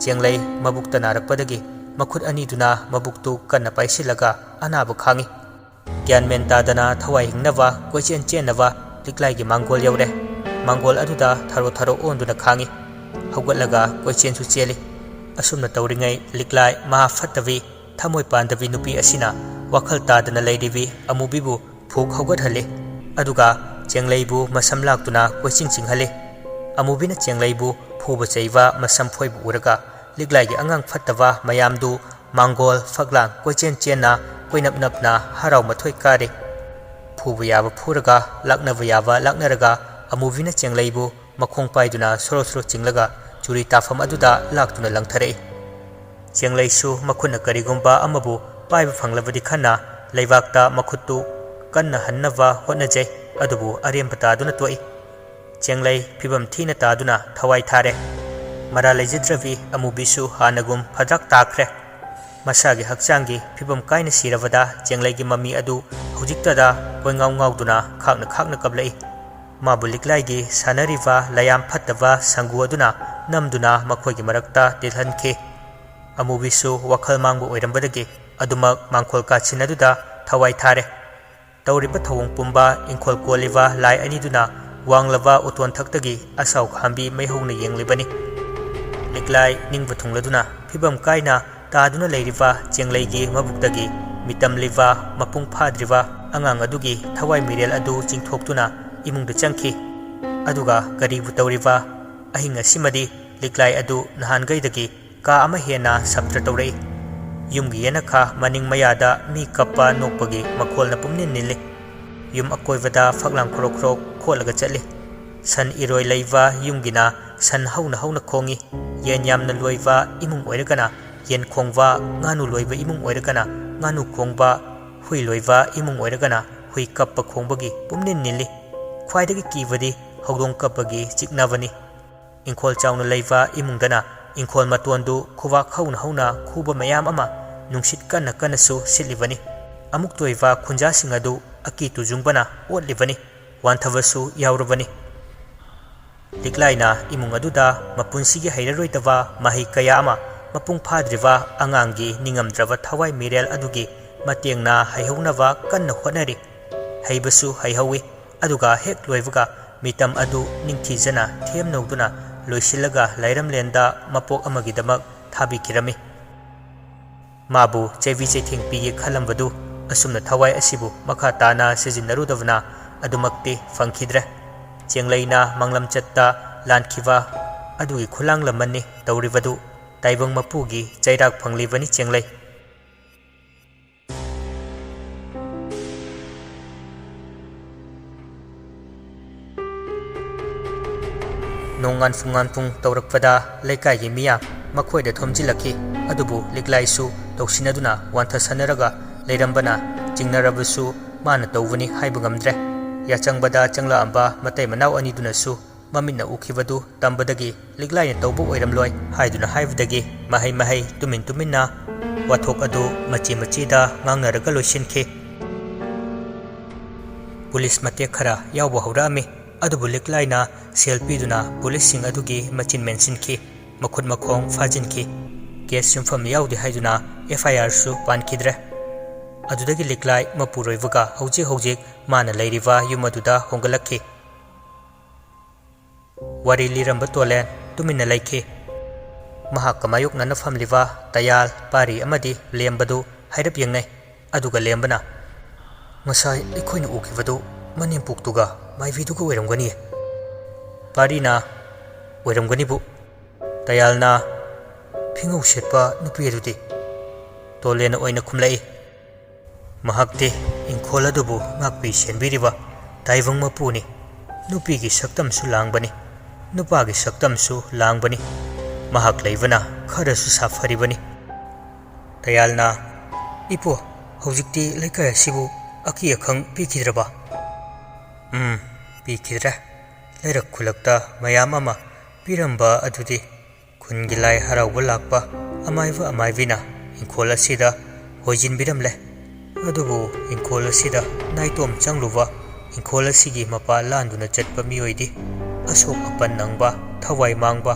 ꯆꯦꯡꯂꯩ ꯃꯕꯨꯛꯇ ꯅꯥꯔꯛꯄꯗꯒꯤ ꯃꯈꯨꯠ ꯑꯅꯤꯗꯨꯅ ꯃꯕꯨꯛꯇꯨ ꯀꯟꯅ ꯄꯥꯏꯁꯤꯜꯂꯒ ꯑꯅꯥꯕ ꯈꯥꯡꯉꯤ꯫ ꯒ꯭ꯌꯥꯟ ꯃꯦꯟ ꯇꯥꯗꯅ ꯊꯋꯥꯏ ꯍꯤꯡꯅꯕ ꯀꯣꯏꯆꯦꯟ ꯆꯦꯟꯅꯕ ꯂꯤꯛꯂꯥꯏꯒꯤ ꯃꯥꯡꯒꯣꯜ ꯌꯧꯔꯦ꯫ ꯃꯥꯡꯒꯣꯜ ꯑꯗꯨꯗ ꯊꯔꯣ ꯊꯔꯣ ꯑꯣꯟꯗꯨꯅ ꯈꯥꯡꯉꯤ꯫ ꯍꯧꯒꯠꯂꯒ ꯀꯣꯏꯆꯦꯟꯁꯨ ꯆꯦꯜꯂꯤ꯫ ꯑꯁꯨꯝꯅ ꯇꯧꯔꯤꯉꯩ ꯂꯤꯛꯂꯥꯏ ꯃꯍꯥ ꯐꯠꯇꯕꯤ, ꯊꯃꯣꯏ ꯄꯥꯟꯗꯕꯤ ꯅꯨꯄꯤ ꯑꯁꯤꯅ ꯋꯥꯈꯜ ꯇꯥꯗꯅ ꯂꯩꯔꯤꯕꯤ ꯑꯃꯨꯕꯤꯕꯨ ꯐꯨꯛ ꯍꯧꯒꯠꯍꯜꯂꯤ꯫ ꯑꯗꯨꯒ ꯆꯦꯡꯂꯩꯕꯨ ꯃꯁꯝ ꯂꯥꯛꯇꯨꯅ ꯀꯣꯏꯆꯤꯡ ꯆꯤꯡꯍꯜꯂꯤ꯫ ꯑꯃꯨꯕꯤꯅ ꯆꯦꯡꯂꯩꯕꯨ ꯐꯨꯕ ꯆꯩꯕ ꯃꯁꯝ ꯐꯣꯏꯕ ꯎꯔꯒ ꯂꯤꯛꯂꯥꯏꯒꯤ ꯑꯉꯥꯡ ꯐꯠꯇꯕ ꯃꯌꯥꯝꯗꯨ ꯃꯥꯡꯒꯣꯜ ꯐꯛꯂꯥꯡ ꯀꯣꯏꯆꯦꯟ ꯆꯦꯟꯅ ꯀꯣꯏꯅꯞ ꯅꯞꯅ ꯍꯔꯥꯎ ꯃꯊꯣꯏ ꯀꯥꯔꯤ꯫ ꯐꯨꯕ ꯌꯥꯕ ꯐꯨꯔꯒ, ꯂꯥꯛꯅꯕ ꯌꯥꯕ ꯂꯥꯛꯅꯔꯒ ꯑꯃꯨꯕꯤꯅ ꯆꯦꯡꯂꯩꯕꯨ ꯃꯈꯣꯡ ꯄꯥꯏꯗꯨꯅ ꯁꯣꯔꯣ ꯁꯣꯔꯣ ꯆꯤꯡꯂꯒ ꯆꯨꯔꯤ ꯇꯥꯐꯝ ꯑꯗꯨꯗ ꯂꯥꯛꯇꯨꯅ ꯂꯪꯊꯔꯛꯏ꯫ ꯆꯦꯡꯂꯩꯁꯨ ꯃꯈꯨꯠꯅ ꯀꯔꯤꯒꯨꯝꯕ ꯑꯃꯕꯨ ꯄꯥꯏꯕ ꯐꯪꯂꯕꯗꯤ ꯈꯟꯅ ꯂꯩꯕꯥꯛꯇ ꯃꯈꯨꯠꯇꯨ ꯀꯟꯅ ꯍꯟꯅꯕ ꯍꯣꯠꯅꯖꯩ, ꯑꯗꯨꯕꯨ ꯑꯔꯦꯝꯕ ꯇꯥꯗꯨꯅ ꯇꯣꯛꯏ꯫ ꯆꯦꯡꯂꯩ ꯐꯤꯚꯝ ꯊꯤꯅ ꯇꯥꯗꯨꯅ ꯊꯋꯥꯏ ꯊꯥꯔꯦ꯫ ꯃꯔꯥ ꯂꯩꯖꯗ꯭ꯔꯕꯤ ꯑꯃꯨꯕꯤꯁꯨ ꯍꯥꯟꯅꯒꯨꯝ ꯐꯗ꯭ꯔꯥꯛ ꯇꯥꯈ꯭ꯔꯦ꯫ ꯃꯁꯥꯒꯤ ꯍꯛꯆꯥꯡꯒꯤ ꯐꯤꯕꯝ ꯀꯥꯏꯅ ꯁꯤꯔꯕꯗ ꯆꯦꯡꯂꯩꯒꯤ ꯃꯃꯤ ꯑꯗꯨ ꯍꯧꯖꯤꯛꯇꯗ ꯀꯣꯏꯉꯥꯎ ꯉꯥꯎꯗꯨꯅ ꯈꯥꯛꯅ ꯈꯥꯛꯅ ꯀꯞꯂꯛꯏ꯫ ꯃꯥꯕꯨ ꯂꯤꯛꯂꯥꯏꯒꯤ ꯁꯥꯟꯅꯔꯤꯕ ꯂꯌꯥꯝ ꯐꯠꯇꯕ ꯁꯪꯒꯨ ꯑꯗꯨꯅ ꯅꯝꯗꯨꯅ ꯃꯈꯣꯏꯒꯤ ꯃꯔꯛꯇ ꯇꯤꯜꯍꯟꯈꯤ꯫ ꯑꯃꯨꯕꯤꯁꯨ ꯋꯥꯈꯜ ꯃꯥꯡꯕ ꯑꯣꯏꯔꯝꯕꯗꯒꯤ ꯑꯗꯨꯃꯛ ꯃꯥꯡꯈꯣꯜ ꯀꯥꯆꯤꯟ ꯑꯗꯨꯗ ꯊꯋꯥꯏ ꯊꯥꯔꯦ꯫ ꯇꯧꯔꯤꯕ ꯊꯧꯑꯣꯡ ꯄꯨꯝꯕ ꯏꯪꯈꯣꯜ ꯀꯣꯜꯂꯤꯕ ꯂꯥꯏ ꯑꯅꯤꯗꯨꯅ ꯋꯥꯡꯂꯕ ꯎꯇꯣꯟꯊꯛꯇꯒꯤ ꯑꯁꯥꯎ ꯈꯥꯝꯕꯤ ꯃꯩꯍꯧꯅ ꯌꯦꯡꯂꯤꯕꯅꯤ꯫ ꯂꯤꯛꯂꯥꯏ ꯅꯤꯡꯕ ꯊꯨꯡꯂꯗꯨꯅ ꯐꯤꯕꯝ ꯀꯥꯏꯅ ꯇꯥꯗꯨꯅ ꯂꯩꯔꯤꯕ ꯆꯦꯡꯂꯩꯒꯤ ꯃꯕꯨꯛꯇꯒꯤ ꯃꯤꯇꯝꯂꯤꯕ ꯃꯄꯨꯡ ꯐꯥꯗ꯭ꯔꯤꯕ ꯑꯉꯥꯡ ꯑꯗꯨꯒꯤ ꯊꯋꯥꯏ ꯃꯤꯔꯦꯜ ꯑꯗꯨ ꯆꯤꯡꯊꯣꯛꯇꯨꯅ ꯏꯃꯨꯡꯗ ꯆꯪꯈꯤ꯫ ꯑꯗꯨꯒ ꯀꯔꯤꯕꯨ ꯇꯧꯔꯤꯕ? ꯑꯍꯤꯡ ꯑꯁꯤꯃꯗꯤ ꯂꯤꯛꯂꯥꯏ ꯑꯗꯨ ꯅꯍꯥꯟꯈꯩꯗꯒꯤ ꯀꯥ ꯑꯃ ꯍꯦꯟꯅ ꯁꯞꯇ꯭ꯔ ꯇꯧꯔꯛꯏ꯫ ꯌꯨꯝꯒꯤ ꯌꯦꯅꯈꯥ ꯃꯅꯤꯡ ꯃꯌꯥꯗ ꯃꯤ ꯀꯞꯄ ꯅꯣꯛꯄꯒꯤ ꯃꯈꯣꯜꯅ ꯄꯨꯝꯅꯤꯟ ꯅꯤꯜꯂꯤ꯫ ꯌꯨꯝ ꯑꯀꯣꯏꯕꯗ ꯐꯛꯂꯥꯡ ꯈꯣꯔꯣꯛ ꯈꯣꯔꯣꯛ ꯈꯣꯠꯂꯒ ꯆꯠꯂꯤ꯫ ꯁꯟ ꯏꯔꯣꯏ ꯂꯩꯕ ꯌꯨꯝꯒꯤꯅ ꯁꯟ ꯍꯧꯅ ꯍꯧꯅ ꯈꯣꯡꯏ꯫ ꯌꯦꯟ ꯌꯥꯝꯅ ꯂꯣꯏꯕ ꯏꯃꯨꯡ ꯑꯣꯏꯔꯒꯅ ꯌꯦꯟ ꯈꯣꯡꯕ, ꯉꯥꯅꯨ ꯂꯣꯏꯕ ꯏꯃꯨꯡ ꯑꯣꯏꯔꯒꯅ ꯉꯥꯅꯨ ꯈꯣꯡꯕ, ꯍꯨꯏ ꯂꯣꯏꯕ ꯏꯃꯨꯡ ꯑꯣꯏꯔꯒꯅ ꯍꯨꯏ ꯀꯞꯄ ꯈꯣꯡꯕꯒꯤ ꯄꯨꯝꯅꯤꯟ ꯅꯤꯜꯂꯤ꯫ ꯈ꯭ꯋꯥꯏꯗꯒꯤ ꯀꯤꯕꯗꯤ ꯍꯧꯗꯣꯡ ꯀꯞꯄꯒꯤ ꯆꯤꯛꯅꯕꯅꯤ꯫ ꯏꯪꯈꯣꯜ ꯆꯥꯎꯅ ꯂꯩꯕ ꯏꯃꯨꯡꯗꯅ ꯏꯪꯈꯣꯜ ꯃꯇꯣꯟꯗꯨ ꯈꯨꯕꯥꯛ ꯍꯧꯅ ꯍꯧꯅ ꯈꯨꯕ ꯃꯌꯥꯝ ꯑꯃ ꯅꯨꯡꯁꯤꯠ ꯀꯟꯅ ꯀꯟꯅꯁꯨ ꯁꯤꯠꯂꯤꯕꯅꯤ꯫ ꯑꯃꯨꯛꯇ ꯑꯣꯏꯕ ꯈꯨꯟꯖꯥꯁꯤꯡ ꯑꯗꯨ ꯑꯀꯤ ꯇꯨꯖꯨꯡꯕꯅ ꯑꯣꯠꯂꯤꯕꯅꯤ꯫ ꯋꯥꯟꯊꯕꯁꯨ ꯌꯥꯎꯔꯕꯅꯤ꯫ ꯂꯤꯛꯂꯥꯏꯅ ꯏꯃꯨꯡ ꯑꯗꯨꯗ ꯃꯄꯨꯟꯁꯤꯒꯤ ꯍꯩꯔꯔꯣꯏꯗꯕ ꯃꯍꯩ ꯀꯌꯥ ꯑꯃ ꯃꯄꯨꯡ ꯐꯥꯗ꯭ꯔꯤꯕ ꯑꯉꯥꯡꯒꯤ ꯅꯤꯡꯉꯝꯗ꯭ꯔꯕ ꯊꯋꯥꯏ ꯃꯤꯔꯦꯜ ꯑꯗꯨꯒꯤ ꯃꯇꯦꯡꯅ ꯍꯩꯍꯧꯅꯕ ꯀꯟꯅ ꯍꯣꯠꯅꯔꯤ꯫ ꯍꯩꯕꯁꯨ ꯍꯩꯍꯧꯏ, ꯑꯗꯨꯒ ꯍꯦꯛ ꯂꯣꯏꯕꯒ ꯃꯤꯇꯝ ꯑꯗꯨ ꯅꯤꯡꯊꯤꯖꯅ ꯊꯦꯝꯅꯧꯗꯨꯅ ꯂꯣꯏꯁꯤꯜꯂꯒ ꯂꯥꯏꯔꯝꯂꯦꯟꯗ ꯃꯄꯣꯛ ꯑꯃꯒꯤꯗꯃꯛ ꯊꯥꯕꯤꯈꯤꯔꯝꯃꯤ꯫ ꯃꯥꯕꯨ ꯆꯩꯕꯤ ꯆꯩꯊꯦꯡ ꯄꯤꯒꯦ ꯈꯜꯂꯝꯕꯗꯨ ꯑꯁꯨꯝꯅ ꯊꯋꯥꯏ ꯑꯁꯤꯕꯨ ꯃꯈꯥ ꯇꯥꯅ ꯁꯤꯖꯤꯟꯅꯔꯨꯗꯕꯅ ꯑꯗꯨꯃꯛꯇꯤ ꯐꯪꯈꯤꯗ꯭ꯔꯦ꯫ ꯆꯦꯡꯂꯩꯅ ꯃꯪꯂꯝꯆꯠꯇ ꯂꯥꯟꯈꯤꯕ ꯑꯗꯨꯒꯤ ꯈꯨꯂꯥꯡ ꯂꯃꯟꯅꯤ ꯇꯧꯔꯤꯕꯗꯨ꯫ ꯇꯥꯏꯕꯪ ꯃꯄꯨꯒꯤ ꯆꯩꯔꯥꯛ ꯐꯪꯂꯤꯕꯅꯤ ꯆꯦꯡꯂꯩ꯫ ꯅꯣꯡꯉꯥꯟꯐꯨꯡ ꯉꯥꯟꯐꯨꯡ ꯇꯧꯔꯛꯄꯗ ꯂꯩꯀꯥꯏꯒꯤ ꯃꯤꯌꯥꯝ ꯃꯈꯣꯏꯗ ꯊꯣꯝꯖꯤꯜꯂꯛꯈꯤ꯫ ꯑꯗꯨꯕꯨ ꯂꯤꯛꯂꯥꯏꯁꯨ ꯇꯧꯁꯤꯟꯅꯗꯨꯅ ꯋꯥꯟꯊꯁꯟꯅꯔꯒ ꯂꯩꯔꯝꯕꯅ ꯆꯤꯡꯅꯔꯕꯁꯨ ꯃꯥꯅ ꯇꯧꯕꯅꯤ ꯍꯥꯏꯕ ꯉꯝꯗ꯭ꯔꯦ꯫ ꯌꯥꯆꯪꯕꯗ ꯆꯪꯂꯛꯑꯝꯕ ꯃꯇꯩ ꯃꯅꯥꯎ ꯑꯅꯤꯗꯨꯅꯁꯨ ꯃꯃꯤꯠꯅ ꯎꯈꯤꯕꯗꯨ ꯇꯝꯕꯗꯒꯤ ꯂꯤꯛꯂꯥꯏꯅ ꯇꯧꯕ ꯑꯣꯏꯔꯝꯂꯣꯏ ꯍꯥꯏꯗꯨꯅ ꯍꯥꯏꯕꯗꯒꯤ ꯃꯍꯩ ꯃꯍꯩ ꯇꯨꯃꯤꯟ ꯇꯨꯃꯤꯟꯅ ꯋꯥꯊꯣꯛ ꯑꯗꯨ ꯃꯆꯤ ꯃꯆꯤꯗ ꯉꯥꯡꯅꯔꯒ ꯂꯣꯏꯁꯤꯟꯈꯤ꯫ ꯄꯨꯂꯤꯁ ꯃꯇꯦꯛ ꯈꯔ ꯌꯥꯎꯕ ꯍꯧꯔꯛꯑꯝꯃꯤ꯫ ꯑꯗꯨꯕꯨ ꯂꯤꯛꯂꯥꯏꯅ ꯁꯦꯜ ꯄꯤꯗꯨꯅ ꯄꯨꯂꯤꯁꯁꯤꯡ ꯑꯗꯨꯒꯤ ꯃꯆꯤꯟ ꯃꯦꯟꯁꯤꯟꯈꯤ, ꯃꯈꯨꯠ ꯃꯈꯣꯡ ꯐꯥꯖꯤꯟꯈꯤ꯫ ꯀꯦꯁ ꯌꯨꯝꯐꯝ ꯌꯥꯎꯗꯦ ꯍꯥꯏꯗꯨꯅ ꯑꯦꯐ ꯑꯥꯏ ꯑꯥꯔꯁꯨ ꯄꯥꯟꯈꯤꯗ꯭ꯔꯦ꯫ ꯑꯗꯨꯗꯒꯤ ꯂꯤꯛꯂꯥꯏ ꯃꯄꯨꯔꯣꯏꯕꯒ ꯍꯧꯖꯤꯛ ꯍꯧꯖꯤꯛ ꯃꯥꯅ ꯂꯩꯔꯤꯕ ꯌꯨꯝ ꯑꯗꯨꯗ ꯍꯣꯡꯒꯠꯂꯛꯈꯤ꯫ ꯋꯥꯔꯤ ꯂꯤꯔꯝꯕ ꯇꯣꯂꯦꯟ ꯇꯨꯃꯤꯟꯅ ꯂꯩꯈꯤ꯫ ꯃꯍꯥꯛꯀ ꯃꯥꯌꯣꯛꯅꯅ ꯐꯝꯂꯤꯕ ꯇꯌꯥꯜ, ꯄꯥꯔꯤ ꯑꯃꯗꯤ ꯂꯦꯝꯕꯗꯨ ꯍꯥꯏꯔꯞ ꯌꯦꯡꯅꯩ꯫ ꯑꯗꯨꯒ ꯂꯦꯝꯕꯅ, "ꯉꯁꯥꯏ ꯑꯩꯈꯣꯏꯅ ꯎꯈꯤꯕꯗꯨ ꯃꯅꯦꯝꯄꯣꯛꯇꯨꯒ ꯃꯥꯏꯕꯤꯗꯨꯒ ꯑꯣꯏꯔꯝꯒꯅꯤꯌꯦ?" ꯄꯥꯔꯤꯅ, "ꯑꯣꯏꯔꯝꯒꯅꯤꯕꯨ"꯫ ꯇꯌꯥꯜꯅ, "ꯐꯤꯉꯧ ꯁꯦꯠꯄ ꯅꯨꯄꯤ ꯑꯗꯨꯗꯤ?" ꯇꯣꯂꯦꯟ ꯑꯣꯏꯅ ꯈꯨꯝꯂꯛꯏ꯫ ꯃꯍꯥꯛꯇꯤ ꯏꯪꯈꯣꯜ ꯑꯗꯨꯕꯨ ꯉꯥꯛꯄꯤ ꯁꯦꯟꯕꯤꯔꯤꯕ ꯇꯥꯏꯕꯪ ꯃꯄꯨꯅꯤ꯫ ꯅꯨꯄꯤꯒꯤ ꯁꯛꯇꯝꯁꯨ ꯂꯥꯡꯕꯅꯤ, ꯅꯨꯄꯥꯒꯤ ꯁꯛꯇꯝꯁꯨ ꯂꯥꯡꯕꯅꯤ꯫ ꯃꯍꯥꯛ ꯂꯩꯕꯅ ꯈꯔꯁꯨ ꯁꯥꯐꯔꯤꯕꯅꯤ꯫ ꯇꯌꯥꯜꯅ, "ꯏꯄꯨ, ꯍꯧꯖꯤꯛꯇꯤ ꯂꯩꯀꯥꯏ ꯑꯁꯤꯕꯨ ꯑꯀꯤ ꯑꯈꯪ ꯄꯤꯈꯤꯗ꯭ꯔꯕ?" "ꯎꯝ, ꯄꯤꯈꯤꯗ꯭ꯔꯦ꯫ ꯂꯩꯔꯛ ꯈꯨꯂꯛꯇ ꯃꯌꯥꯝ ꯑꯃ ꯄꯤꯔꯝꯕ ꯑꯗꯨꯗꯤ ꯈꯨꯟꯒꯤ ꯂꯥꯏ ꯍꯔꯥꯎꯕ ꯂꯥꯛꯄ ꯑꯃꯥꯏꯕ ꯑꯃꯥꯏꯕꯤꯅ ꯏꯪꯈꯣꯜ ꯑꯁꯤꯗ ꯍꯣꯏꯖꯤꯟꯕꯤꯔꯝꯂꯦ꯫ ꯑꯗꯨꯕꯨ ꯏꯪꯈꯣꯜ ꯑꯁꯤꯗ ꯅꯥꯏꯇꯣꯝ ꯆꯪꯂꯨꯕ, ꯏꯪꯈꯣꯜ ꯑꯁꯤꯒꯤ ꯃꯄꯥ ꯂꯥꯟꯗꯨꯅ ꯆꯠꯄ ꯃꯤꯑꯣꯏꯗꯤ ꯑꯁꯣꯛ ꯑꯄꯟ ꯅꯪꯕ, ꯊꯋꯥꯏ ꯃꯥꯡꯕ,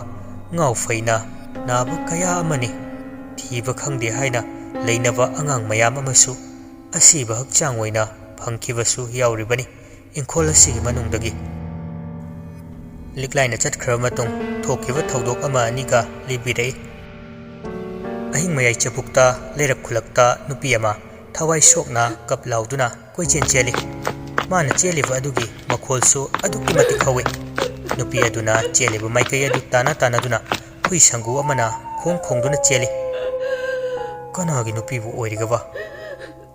ꯉꯥꯎ ꯐꯩꯅ ꯅꯥꯕ ꯀꯌꯥ ꯑꯃꯅꯤ꯫ ꯊꯤꯕ ꯈꯪꯗꯦ ꯍꯥꯏꯅ ꯂꯩꯅꯕ ꯑꯉꯥꯡ ꯃꯌꯥꯝ ꯑꯃꯁꯨ ꯑꯁꯤꯕ ꯍꯛꯆꯥꯡ ꯑꯣꯏꯅ ꯐꯪꯈꯤꯕꯁꯨ ꯌꯥꯎꯔꯤꯕꯅꯤ ꯏꯪꯈꯣꯜ ꯑꯁꯤꯒꯤ ꯃꯅꯨꯡꯗꯒꯤ꯫" ꯂꯤꯛꯂꯥꯏꯅ ꯆꯠꯈ꯭ꯔꯕ ꯃꯇꯨꯡ ꯊꯣꯛꯈꯤꯕ ꯊꯧꯗꯣꯛ ꯑꯃ ꯑꯅꯤꯒ ꯂꯤꯕꯤꯔꯛꯏ꯫ ꯑꯍꯤꯡ ꯃꯌꯥꯏ ꯆꯕꯨꯛꯇ ꯂꯩꯔꯛ ꯈꯨꯂꯛꯇ ꯅꯨꯄꯤ ꯑꯃ ꯊꯋꯥꯏ ꯁꯣꯛꯅ ꯀꯞ ꯂꯥꯎꯗꯨꯅ ꯀꯣꯏꯆꯦꯟ ꯆꯦꯜꯂꯤ꯫ ꯃꯥꯅ ꯆꯦꯜꯂꯤꯕ ꯑꯗꯨꯒꯤ ꯃꯈꯣꯜꯁꯨ ꯑꯗꯨꯛꯀꯤ ꯃꯇꯤꯛ ꯍꯧꯏ꯫ ꯅꯨꯄꯤ ꯑꯗꯨꯅ ꯆꯦꯜꯂꯤꯕ ꯃꯥꯏꯀꯩ ꯑꯗꯨ ꯇꯥꯟꯅ ꯇꯥꯟꯅꯗꯨꯅ ꯍꯨꯏ ꯁꯪꯒꯨ ꯑꯃꯅ ꯈꯣꯡ ꯈꯣꯡꯗꯨꯅ ꯆꯦꯜꯂꯤ꯫ "ꯀꯅꯥꯒꯤ ꯅꯨꯄꯤꯕꯨ ꯑꯣꯏꯔꯤꯒꯕ?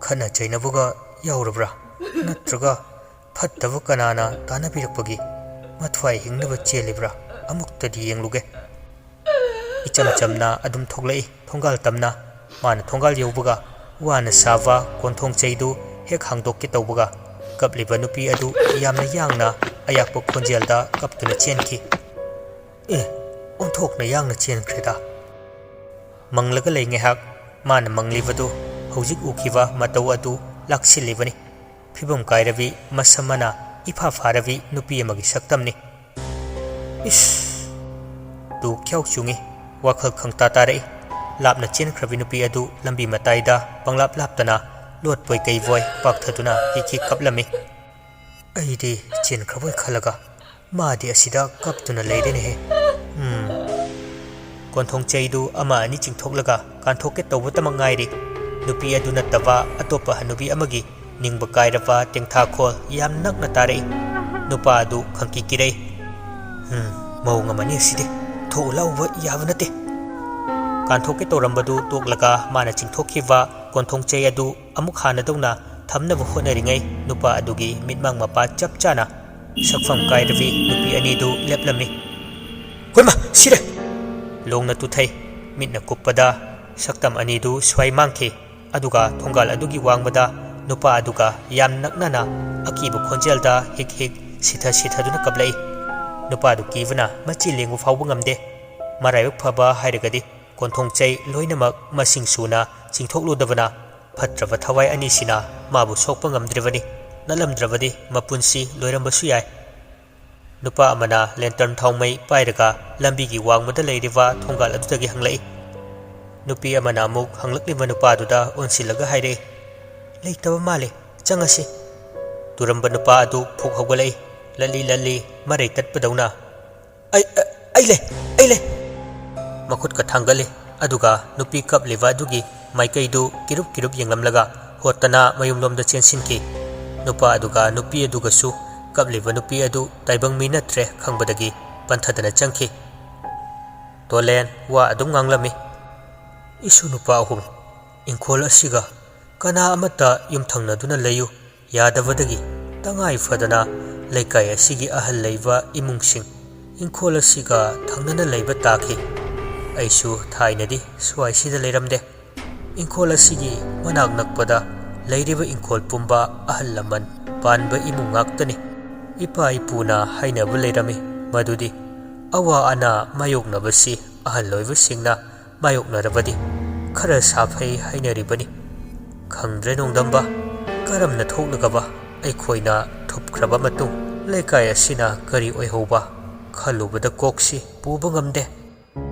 ꯈꯠꯅ ꯆꯩꯅꯕꯒ ꯌꯥꯎꯔꯕ꯭ꯔꯥ? ꯅꯠꯇ꯭ꯔꯒ ꯐꯠꯇꯕ ꯀꯅꯥꯅ ꯇꯥꯟꯅꯕꯤꯔꯛꯄꯒꯤ ꯃꯊ꯭ꯋꯥꯏ ꯍꯤꯡꯅꯕ ꯆꯦꯜꯂꯤꯕ꯭ꯔꯥ? ꯑꯃꯨꯛꯇꯗꯤ ꯌꯦꯡꯂꯨꯒꯦ꯫" ꯏꯆꯝ ꯆꯝꯅ ꯑꯗꯨꯝ ꯊꯣꯛꯂꯛꯏ ꯊꯣꯡꯒꯥꯜ ꯇꯝꯅ꯫ ꯃꯥꯅ ꯊꯣꯡꯒꯥꯜ ꯌꯧꯕꯒ ꯋꯥꯅ ꯁꯥꯕ ꯀꯣꯟꯊꯣꯡ ꯆꯩꯗꯨ ꯍꯦꯛ ꯍꯥꯡꯗꯣꯛꯀꯦ ꯇꯧꯕꯒ, ꯀꯞꯂꯤꯕ ꯅꯨꯄꯤ ꯑꯗꯨ ꯌꯥꯝꯅ ꯌꯥꯡꯅ ꯑꯌꯥꯛꯄ ꯈꯣꯟꯖꯦꯜꯗ ꯀꯞꯇꯨꯅ ꯆꯦꯟꯈꯤ꯫ ꯑꯦ, ꯑꯣꯟꯊꯣꯛꯅ ꯌꯥꯡꯅ ꯆꯦꯟꯈ꯭ꯔꯦꯗ꯫ ꯃꯪꯂꯒ ꯂꯩ ꯉꯥꯏꯍꯥꯛ꯫ ꯃꯥꯅ ꯃꯪꯂꯤꯕꯗꯨ ꯍꯧꯖꯤꯛ ꯎꯈꯤꯕ ꯃꯇꯧ ꯑꯗꯨ ꯂꯥꯛꯁꯤꯜꯂꯤꯕꯅꯤ꯫ ꯐꯤꯕꯝ ꯀꯥꯏꯔꯕꯤ, ꯃꯁꯝ ꯃꯅꯥ ꯏꯐꯥ ꯐꯥꯔꯕꯤ ꯅꯨꯄꯤ ꯑꯃꯒꯤ ꯁꯛꯇꯝꯅꯤ꯫ ꯏꯁ! ꯇꯨ ꯈ꯭ꯌꯥꯎ ꯆꯨꯡꯏ꯫ ꯋꯥꯈꯜ ꯈꯪꯇꯥ ꯇꯥꯔꯛꯏ꯫ ꯂꯥꯞꯅ ꯆꯦꯟꯈ꯭ꯔꯕꯤ ꯅꯨꯄꯤ ꯑꯗꯨ ꯂꯝꯕꯤ ꯃꯇꯥꯏꯗ ꯄꯪꯂꯥꯞ ꯂꯥꯞꯇꯅ ꯂꯣꯠꯄꯣꯏ ꯀꯩꯕꯣꯏ ꯄꯥꯛꯊꯗꯨꯅ ꯍꯤꯛ ꯍꯤꯛ ꯀꯞꯂꯝꯃꯤ꯫ ꯑꯩꯗꯤ ꯆꯦꯟꯈ꯭ꯔꯕꯣꯏ ꯈꯜꯂꯒ ꯃꯥꯗꯤ ꯑꯁꯤꯗ ꯀꯞꯇꯨꯅ ꯂꯩꯔꯦꯅꯦꯍꯦ꯫ ꯎꯝ꯫ ꯀꯣꯟꯊꯣꯡ ꯆꯩꯗꯨ ꯑꯃ ꯑꯅꯤ ꯆꯤꯡꯊꯣꯛꯂꯒ ꯀꯥꯟꯊꯣꯛꯀꯦ ꯇꯧꯕꯇꯃꯛ ꯉꯥꯏꯔꯤ꯫ ꯅꯨꯄꯤ ꯑꯗꯨ ꯅꯠꯇꯕ ꯑꯇꯣꯞꯄ ꯍꯅꯨꯕꯤ ꯑꯃꯒꯤ ꯅꯤꯡꯕ ꯀꯥꯏꯔꯕ ꯇꯦꯡꯊꯥꯈꯣꯜ ꯌꯥꯝ ꯅꯛꯅ ꯇꯥꯔꯛꯏ꯫ ꯅꯨꯄꯥ ꯑꯗꯨ ꯈꯪꯀꯤ ꯀꯤꯔꯩ꯫ ꯎꯝ, ꯃꯑꯣꯡ ꯑꯃꯅꯤ ꯑꯁꯤꯗꯤ꯫ ꯊꯣꯛꯎ ꯂꯥꯎꯕ ꯌꯥꯕ ꯅꯠꯇꯦ꯫ ꯀꯥꯟꯊꯣꯛꯀꯦ ꯇꯧꯔꯝꯕꯗꯨ ꯇꯣꯛꯂꯒ ꯃꯥꯅ ꯆꯤꯡꯊꯣꯛꯈꯤꯕ ꯀꯣꯟꯊꯣꯡ ꯆꯩ ꯑꯗꯨ ꯑꯃꯨꯛ ꯍꯥꯟꯅꯗꯧꯅ ꯊꯝꯅꯕ ꯍꯣꯠꯅꯔꯤꯉꯩ ꯅꯨꯄꯥ ꯑꯗꯨꯒꯤ ꯃꯤꯠꯃꯥꯡ ꯃꯄꯥ ꯆꯞ ꯆꯥꯅ ꯁꯛꯐꯝ ꯀꯥꯏꯔꯕꯤ ꯅꯨꯄꯤ ꯑꯅꯤꯗꯨ ꯂꯦꯞꯂꯝꯃꯤ꯫ ꯍꯣꯏꯃ, ꯁꯤꯔꯦ! ꯂꯣꯡꯅ ꯇꯨꯊꯩ꯫ ꯃꯤꯠꯅ ꯀꯨꯞꯄꯗ ꯁꯛꯇꯝ ꯑꯅꯤꯗꯨ ꯁ꯭ꯋꯥꯏ ꯃꯥꯡꯈꯤ꯫ ꯑꯗꯨꯒ ꯊꯣꯡꯒꯥꯜ ꯑꯗꯨꯒꯤ ꯋꯥꯡꯃꯗ ꯅꯨꯄꯥ ꯑꯗꯨꯒ ꯌꯥꯝ ꯅꯛꯅꯅ ꯑꯀꯤꯕ ꯈꯣꯟꯖꯦꯜꯗ ꯍꯤꯛ ꯍꯤꯛ ꯁꯤꯊ ꯁꯤꯊꯗꯨꯅ ꯀꯞꯂꯛꯏ꯫ ꯅꯨꯄꯥꯗꯨ ꯀꯤꯕꯅ ꯃꯆꯤ ꯂꯦꯡꯕ ꯐꯥꯎꯕ ꯉꯝꯗꯦ꯫ ꯃꯔꯥꯏꯕꯛ ꯐꯕ ꯍꯥꯏꯔꯒꯗꯤ ꯀꯣꯟꯊꯣꯡ ꯆꯩ ꯂꯣꯏꯅꯃꯛ ꯃꯁꯤꯡ ꯁꯨꯅ ꯆꯤꯡꯊꯣꯛꯂꯨꯗꯕꯅ ꯐꯠꯇ꯭ꯔꯕ ꯊꯋꯥꯏ ꯑꯅꯤꯁꯤꯅ ꯃꯥꯕꯨ ꯁꯣꯛꯄ ꯉꯝꯗ꯭ꯔꯤꯕꯅꯤ꯫ ꯅꯠꯂꯝꯗ꯭ꯔꯕꯗꯤ ꯃꯄꯨꯟꯁꯤ ꯂꯣꯏꯔꯝꯕꯁꯨ ꯌꯥꯏ꯫ ꯅꯨꯄꯥ ꯑꯃꯅ ꯂꯦꯟꯇꯔꯟ ꯊꯥꯎꯃꯩ ꯄꯥꯏꯔꯒ ꯂꯝꯕꯤꯒꯤ ꯋꯥꯡꯃꯗ ꯂꯩꯔꯤꯕ ꯊꯣꯡꯒꯥꯜ ꯑꯗꯨꯗꯒꯤ ꯍꯪꯂꯛꯏ꯫ ꯅꯨꯄꯤ ꯑꯃꯅ ꯑꯃꯨꯛ ꯍꯪꯂꯛꯂꯤꯕ ꯅꯨꯄꯥꯗꯨꯗ ꯑꯣꯟꯁꯤꯜꯂꯒ ꯍꯥꯏꯔꯛꯏ, "ꯂꯩꯇꯕ ꯃꯥꯜꯂꯦ, ꯆꯪꯉꯁꯤ꯫" ꯇꯨꯔꯝꯕ ꯅꯨꯄꯥ ꯑꯗꯨ ꯐꯨꯛ ꯍꯧꯒꯠꯂꯛꯏ, ꯂꯠꯂꯤ ꯂꯠꯂꯤ ꯃꯔꯩ ꯇꯠꯄꯗꯧꯅ꯫ "ꯑꯩ, ꯑꯩ, ꯑꯩ ꯂꯩ, ꯑꯩ ꯂꯩ!" ꯃꯈꯨꯠꯀ ꯊꯥꯡꯒꯠꯂꯤ, ꯑꯗꯨꯒ ꯅꯨꯄꯤ ꯀꯞꯂꯤꯕ ꯑꯗꯨꯒꯤ ꯃꯥꯏꯀꯩꯗꯨ ꯀꯤꯔꯨꯞ ꯀꯤꯔꯨꯞ ꯌꯦꯡꯂꯝꯂꯒ ꯍꯣꯠꯇꯅ ꯃꯌꯨꯝꯂꯣꯝꯗ ꯆꯦꯟꯁꯤꯟꯈꯤ꯫ ꯅꯨꯄꯥ ꯑꯗꯨꯒ ꯅꯨꯄꯤ ꯑꯗꯨꯒꯁꯨ ꯀꯞꯂꯤꯕ ꯅꯨꯄꯤ ꯑꯗꯨ ꯇꯥꯏꯕꯪ ꯃꯤ ꯅꯠꯇ꯭ꯔꯦ ꯈꯪꯕꯗꯒꯤ ꯄꯟꯊꯗꯅ ꯆꯪꯈꯤ꯫ ꯇꯣꯂꯦꯟ ꯋꯥ ꯑꯗꯨꯝ ꯉꯥꯡꯂꯝꯃꯤ꯫ "ꯏꯁꯨ ꯅꯨꯄꯥ ꯑꯍꯨꯝ, ꯏꯪꯈꯣꯜ ꯑꯁꯤꯒ ꯀꯅꯥ ꯑꯃꯠꯇ ꯌꯨꯝꯊꯪꯅꯗꯨꯅ ꯂꯩꯌꯨ ꯌꯥꯗꯕꯗꯒꯤ ꯇꯉꯥꯏ ꯐꯗꯅ ꯂꯩꯀꯥꯏ ꯑꯁꯤꯒꯤ ꯑꯍꯜ ꯂꯩꯕ ꯏꯃꯨꯡꯁꯤꯡ ꯏꯪꯈꯣꯜ ꯑꯁꯤꯒ ꯊꯪꯅꯅ ꯂꯩꯕ ꯇꯥꯈꯤ꯫ ꯑꯩꯁꯨ ꯊꯥꯏꯅꯗꯤ ꯁ꯭ꯋꯥꯏꯁꯤꯗ ꯂꯩꯔꯝꯗꯦ꯫ ꯏꯪꯈꯣꯜ ꯑꯁꯤꯒꯤ ꯃꯅꯥꯛ ꯅꯛꯄꯗ ꯂꯩꯔꯤꯕ ꯏꯪꯈꯣꯜ ꯄꯨꯝꯕ ꯑꯍꯜ ꯂꯃꯟ ꯄꯥꯟꯕ ꯏꯃꯨꯡ ꯉꯥꯛꯇꯅꯤ꯫ ꯏꯄꯥ ꯏꯄꯨꯅ ꯍꯥꯏꯅꯕ ꯂꯩꯔꯝꯃꯤ, ꯃꯗꯨꯗꯤ ꯑꯋꯥ ꯑꯅꯥ ꯃꯥꯌꯣꯛꯅꯕꯁꯤ ꯑꯍꯜ ꯑꯣꯏꯕꯁꯤꯡꯅ ꯃꯥꯌꯣꯛꯅꯔꯕꯗꯤ ꯈꯔ ꯁꯥꯐꯩ ꯍꯥꯏꯅꯔꯤꯕꯅꯤ꯫ ꯈꯪꯗ꯭ꯔꯦ ꯅꯣꯡꯗꯝꯕ, ꯀꯔꯝꯅ ꯊꯣꯛꯂꯒꯕ ꯑꯩꯈꯣꯏꯅ ꯊꯨꯞꯈ꯭ꯔꯕ ꯃꯇꯨꯡ ꯂꯩꯀꯥꯏ ꯑꯁꯤꯅ ꯀꯔꯤ ꯑꯣꯏꯍꯧꯕ ꯈꯜꯂꯨꯕꯗ ꯀꯣꯛꯁꯤ ꯄꯨꯕ ꯉꯝꯗꯦ꯫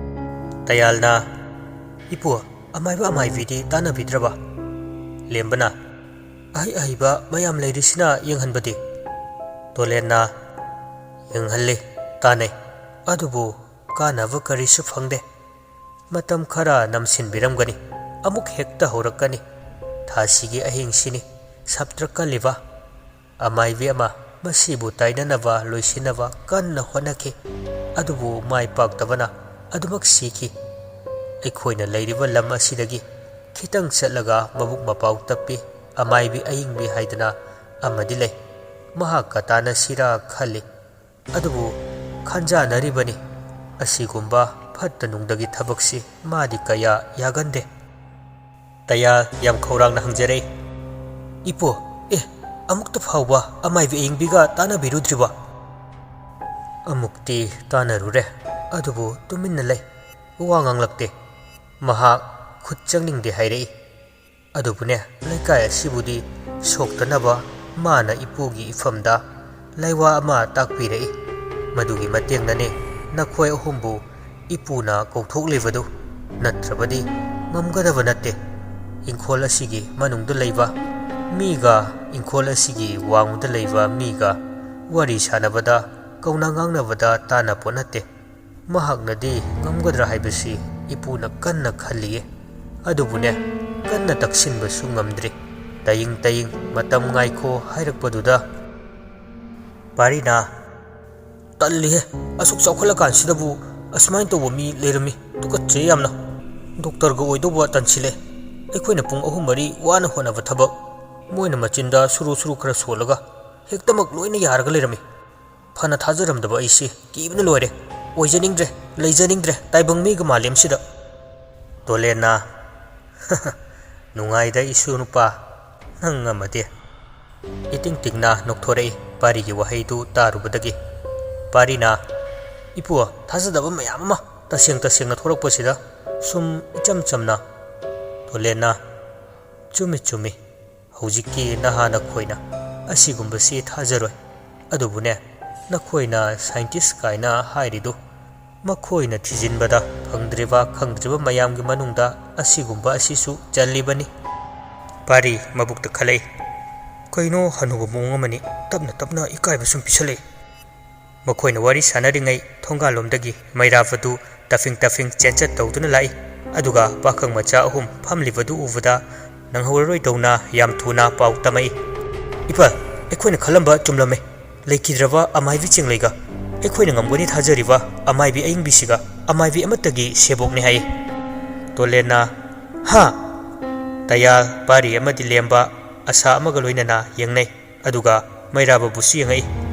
ꯇꯌꯥꯜꯅ, "ꯏꯄꯨ, ꯑꯃꯥꯏꯕ ꯑꯃꯥꯏꯕꯤꯗꯤ ꯇꯥꯟꯅꯕꯤꯗ꯭ꯔꯕ?" ꯂꯦꯝꯕꯅ, "ꯑꯍꯩ ꯑꯍꯩꯕ ꯃꯌꯥꯝ ꯂꯩꯔꯤꯁꯤꯅ ꯌꯦꯡꯍꯟꯕꯗꯤ?" ꯇꯣꯂꯦꯟꯅ, "ꯌꯦꯡꯍꯜꯂꯤ, ꯇꯥꯟꯅꯩ, ꯑꯗꯨꯕꯨ ꯀꯥꯟꯅꯕ ꯀꯔꯤꯁꯨ ꯐꯪꯗꯦ꯫ ꯃꯇꯝ ꯈꯔ ꯅꯝꯁꯤꯟꯕꯤꯔꯝꯒꯅꯤ, ꯑꯃꯨꯛ ꯍꯦꯛꯇ ꯍꯧꯔꯛꯀꯅꯤ꯫ ꯊꯥꯁꯤꯒꯤ ꯑꯍꯤꯡꯁꯤꯅꯤ ꯁꯞꯇ꯭ꯔ ꯀꯜꯂꯤꯕ꯫ ꯑꯃꯥꯏꯕꯤ ꯑꯃ ꯃꯁꯤꯕꯨ ꯇꯥꯏꯅꯅꯕ, ꯂꯣꯏꯁꯤꯟꯅꯕ ꯀꯟꯅ ꯍꯣꯠꯅꯈꯤ꯫ ꯑꯗꯨꯕꯨ ꯃꯥꯏ ꯄꯥꯛꯇꯕꯅ ꯑꯗꯨꯃꯛ ꯁꯤꯈꯤ꯫ ꯑꯩꯈꯣꯏꯅ ꯂꯩꯔꯤꯕ ꯂꯝ ꯑꯁꯤꯗꯒꯤ ꯈꯤꯇꯪ ꯆꯠꯂꯒ ꯃꯕꯨꯛ ꯃꯄꯥꯎ ꯇꯞꯄꯤ ꯑꯃꯥꯏꯕꯤ ꯑꯌꯤꯡꯕꯤ ꯍꯥꯏꯗꯅ ꯑꯃꯗꯤ ꯂꯩ꯫ ꯃꯍꯥꯛꯀ ꯇꯥꯟꯅꯁꯤꯔꯥ ꯈꯜꯂꯤ꯫ ꯑꯗꯨꯕꯨ ꯈꯟꯖꯥꯟꯅꯔꯤꯕꯅꯤ꯫ ꯑꯁꯤꯒꯨꯝꯕ ꯐꯠꯇ ꯅꯨꯡꯗꯒꯤ ꯊꯕꯛꯁꯤ ꯃꯥꯗꯤ ꯀꯌꯥ ꯌꯥꯒꯟꯗꯦ꯫" ꯇꯌꯥꯜ ꯌꯥꯝ ꯈꯧꯔꯥꯡꯅ ꯍꯪꯖꯔꯛꯏ, "ꯏꯄꯨ, ꯑꯦ, ꯑꯃꯨꯛꯇ ꯐꯥꯎꯕ ꯑꯃꯥꯏꯕꯤ ꯑꯌꯤꯡꯕꯤꯒ ꯇꯥꯟꯅꯕꯤꯔꯨꯗ꯭ꯔꯤꯕ?" "ꯑꯃꯨꯛꯇꯤ ꯇꯥꯟꯅꯔꯨꯔꯦ, ꯑꯗꯨꯕꯨ ꯇꯨꯃꯤꯟꯅ ꯂꯩ, ꯋꯥ ꯉꯥꯡꯂꯛꯇꯦ꯫ ꯃꯍꯥꯛ ꯈꯨꯠ ꯆꯪꯅꯤꯡꯗꯦ ꯍꯥꯏꯔꯛꯏ꯫ ꯑꯗꯨꯕꯨꯅꯦ, ꯂꯩꯀꯥꯏ ꯑꯁꯤꯕꯨꯗꯤ ꯁꯣꯛꯇꯅꯕ ꯃꯥꯅ ꯏꯄꯨꯒꯤ ꯏꯐꯝꯗ ꯂꯥꯏꯋꯥ ꯑꯃ ꯇꯥꯛꯄꯤꯔꯛꯏ꯫ ꯃꯗꯨꯒꯤ ꯃꯇꯦꯡꯅꯅꯦ ꯅꯈꯣꯏ ꯑꯍꯨꯝꯕꯨ ꯏꯄꯨꯅ ꯀꯧꯊꯣꯛꯂꯤꯕꯗꯨ, ꯅꯠꯇ꯭ꯔꯕꯗꯤ ꯉꯝꯒꯗꯕ ꯅꯠꯇꯦ꯫ ꯏꯪꯈꯣꯜ ꯑꯁꯤꯒꯤ ꯃꯅꯨꯡꯗ ꯂꯩꯕ ꯃꯤꯒ ꯏꯪꯈꯣꯜ ꯑꯁꯤꯒꯤ ꯋꯥꯡꯃꯗ ꯂꯩꯕ ꯃꯤꯒ ꯋꯥꯔꯤ ꯁꯥꯟꯅꯕꯗ, ꯀꯧꯅ ꯉꯥꯡꯅꯕꯗ ꯇꯥꯟꯅꯄꯣꯠ ꯅꯠꯇꯦ꯫ ꯃꯍꯥꯛꯅꯗꯤ ꯉꯝꯒꯗ꯭ꯔꯥ ꯍꯥꯏꯕꯁꯤ ꯏꯄꯨꯅ ꯀꯟꯅ ꯈꯜꯂꯤꯌꯦ꯫ ꯑꯗꯨꯕꯨꯅꯦ, ꯀꯟꯅ ꯇꯛꯁꯤꯟꯕꯁꯨ ꯉꯝꯗ꯭ꯔꯤ꯫ ꯇꯌꯤꯡ ꯇꯌꯤꯡ ꯃꯇꯝ ꯉꯥꯏꯈꯣ ꯍꯥꯏꯔꯛꯄꯗꯨꯗ ꯄꯥꯔꯤꯅ, "ꯇꯜꯂꯤꯍꯦ, ꯑꯁꯨꯛ ꯆꯥꯎꯈꯠꯂꯀꯥꯟꯁꯤꯗꯕꯨ ꯑꯁꯨꯃꯥꯏꯅ ꯇꯧꯕ ꯃꯤ ꯂꯩꯔꯝꯃꯤ꯫ ꯇꯨꯀꯠꯆꯩ ꯌꯥꯝꯅ꯫ ꯗꯣꯛꯇꯔꯒ ꯑꯣꯏꯗꯧꯕ ꯇꯟꯁꯤꯜꯂꯦ꯫ ꯑꯩꯈꯣꯏꯅ ꯄꯨꯡ ꯑꯍꯨꯝ ꯃꯔꯤ ꯋꯥꯅ ꯍꯣꯠꯅꯕ ꯊꯕꯛ, ꯃꯣꯏꯅ ꯃꯆꯤꯟꯗ ꯁꯨꯔꯨ ꯁꯨꯔꯨ ꯈꯔ ꯁꯣꯜꯂꯒ ꯍꯦꯛꯇꯃꯛ ꯂꯣꯏꯅ ꯌꯥꯔꯒ ꯂꯩꯔꯝꯃꯤ꯫ ꯐꯅ ꯊꯥꯖꯔꯝꯗꯕ ꯑꯩꯁꯤ ꯀꯤꯕꯅ ꯂꯣꯏꯔꯦ꯫ ꯑꯣꯏꯖꯅꯤꯡꯗ꯭ꯔꯦ, ꯂꯩꯖꯅꯤꯡꯗ꯭ꯔꯦ, ꯇꯥꯏꯕꯪ ꯃꯤꯒ ꯃꯥꯂꯦꯝꯁꯤꯗ꯫" ꯇꯣꯂꯦꯟꯅ, "ꯅꯨꯡꯉꯥꯏꯗ ꯏꯁꯨ ꯅꯨꯄꯥ, ꯅꯪ ꯑꯃꯗꯤ꯫" ꯏꯇꯤꯡ ꯇꯤꯡꯅ ꯅꯣꯛꯊꯣꯔꯛꯏ꯫ ꯄꯥꯔꯤꯒꯤ ꯋꯥꯍꯩꯗꯨ ꯇꯥꯔꯨꯕꯗꯒꯤ ꯄꯥꯔꯤꯅ, "ꯏꯄꯨ, ꯊꯥꯖꯗꯕ ꯃꯌꯥꯝ ꯑꯃ ꯇꯁꯦꯡ ꯇꯁꯦꯡꯅ ꯊꯣꯔꯛꯄꯁꯤꯗ ꯁꯨꯝ ꯏꯆꯝ ꯆꯝꯅ"꯫ ꯇꯣꯂꯦꯟꯅ, "ꯆꯨꯝꯃꯤ, ꯆꯨꯝꯃꯤ, ꯍꯧꯖꯤꯛꯀꯤ ꯅꯍꯥ ꯅꯈꯣꯏꯅ ꯑꯁꯤꯒꯨꯝꯕꯁꯤ ꯊꯥꯖꯔꯣꯏ꯫ ꯑꯗꯨꯕꯨꯅꯦ, ꯅꯈꯣꯏꯅ scientist ꯀꯥꯏꯅ ꯍꯥꯏꯔꯤꯗꯨ ꯃꯈꯣꯏꯅ ꯊꯤꯖꯤꯟꯕꯗ ꯐꯪꯗ꯭ꯔꯤꯕ, ꯈꯪꯗ꯭ꯔꯤꯕ ꯃꯌꯥꯝꯒꯤ ꯃꯅꯨꯡꯗ ꯑꯁꯤꯒꯨꯝꯕ ꯑꯁꯤꯁꯨ ꯆꯜꯂꯤꯕꯅꯤ"꯫ ꯄꯥꯔꯤ ꯃꯕꯨꯛꯇ ꯈꯜꯂꯛꯏ, "ꯀꯩꯅꯣ ꯍꯅꯨꯕ ꯃꯑꯣꯡ ꯑꯃꯅꯤ, ꯇꯞꯅ ꯇꯞꯅ ꯏꯀꯥꯏꯕ ꯁꯨꯝ ꯄꯤꯁꯜꯂꯛꯏ"꯫ ꯃꯈꯣꯏꯅ ꯋꯥꯔꯤ ꯁꯥꯟꯅꯔꯤꯉꯩ ꯊꯣꯡꯒꯥꯜꯂꯣꯝꯗꯒꯤ ꯃꯩꯔꯥꯕꯗꯨ ꯇꯐꯤꯡ ꯇꯐꯤꯡ ꯆꯦꯟꯆꯠ ꯇꯧꯗꯨꯅ ꯂꯥꯛꯏ꯫ ꯑꯗꯨꯒ ꯄꯥꯈꯪ ꯃꯆꯥ ꯑꯍꯨꯝ ꯐꯝꯂꯤꯕꯗꯨ ꯎꯕꯗ ꯅꯪꯍꯧꯔꯔꯣꯏꯗꯧꯅ ꯌꯥꯝ ꯊꯨꯅ ꯄꯥꯎ ꯇꯝꯃꯛꯏ, "ꯏꯄꯥ, ꯑꯩꯈꯣꯏꯅ ꯈꯜꯂꯝꯕ ꯆꯨꯝꯂꯝꯃꯦ꯫ ꯂꯩꯈꯤꯗ꯭ꯔꯕ ꯑꯃꯥꯏꯕꯤ ꯆꯦꯡꯂꯩꯒ ꯑꯩꯈꯣꯏꯅ ꯉꯝꯒꯅꯤ ꯊꯥꯖꯔꯤꯕ ꯑꯃꯥꯏꯕꯤ ꯑꯏꯪꯕꯤꯁꯤꯒ ꯑꯃꯥꯏꯕꯤ ꯑꯃꯠꯇꯒꯤ ꯁꯦꯕꯣꯛꯅꯤ" ꯍꯥꯏ꯫ ꯇꯣꯂꯦꯟꯅ, "ꯍꯥ?" ꯇꯌꯥꯜ, ꯄꯥꯔꯤ ꯑꯃꯗꯤ ꯂꯦꯝꯕ ꯑꯁꯥ ꯑꯃꯒ ꯂꯣꯏꯅꯅ ꯌꯦꯡꯅꯩ꯫ ꯑꯗꯨꯒ ꯃꯩꯔꯥꯕꯕꯨꯁꯨ ꯌꯦꯡꯉꯛꯏ꯫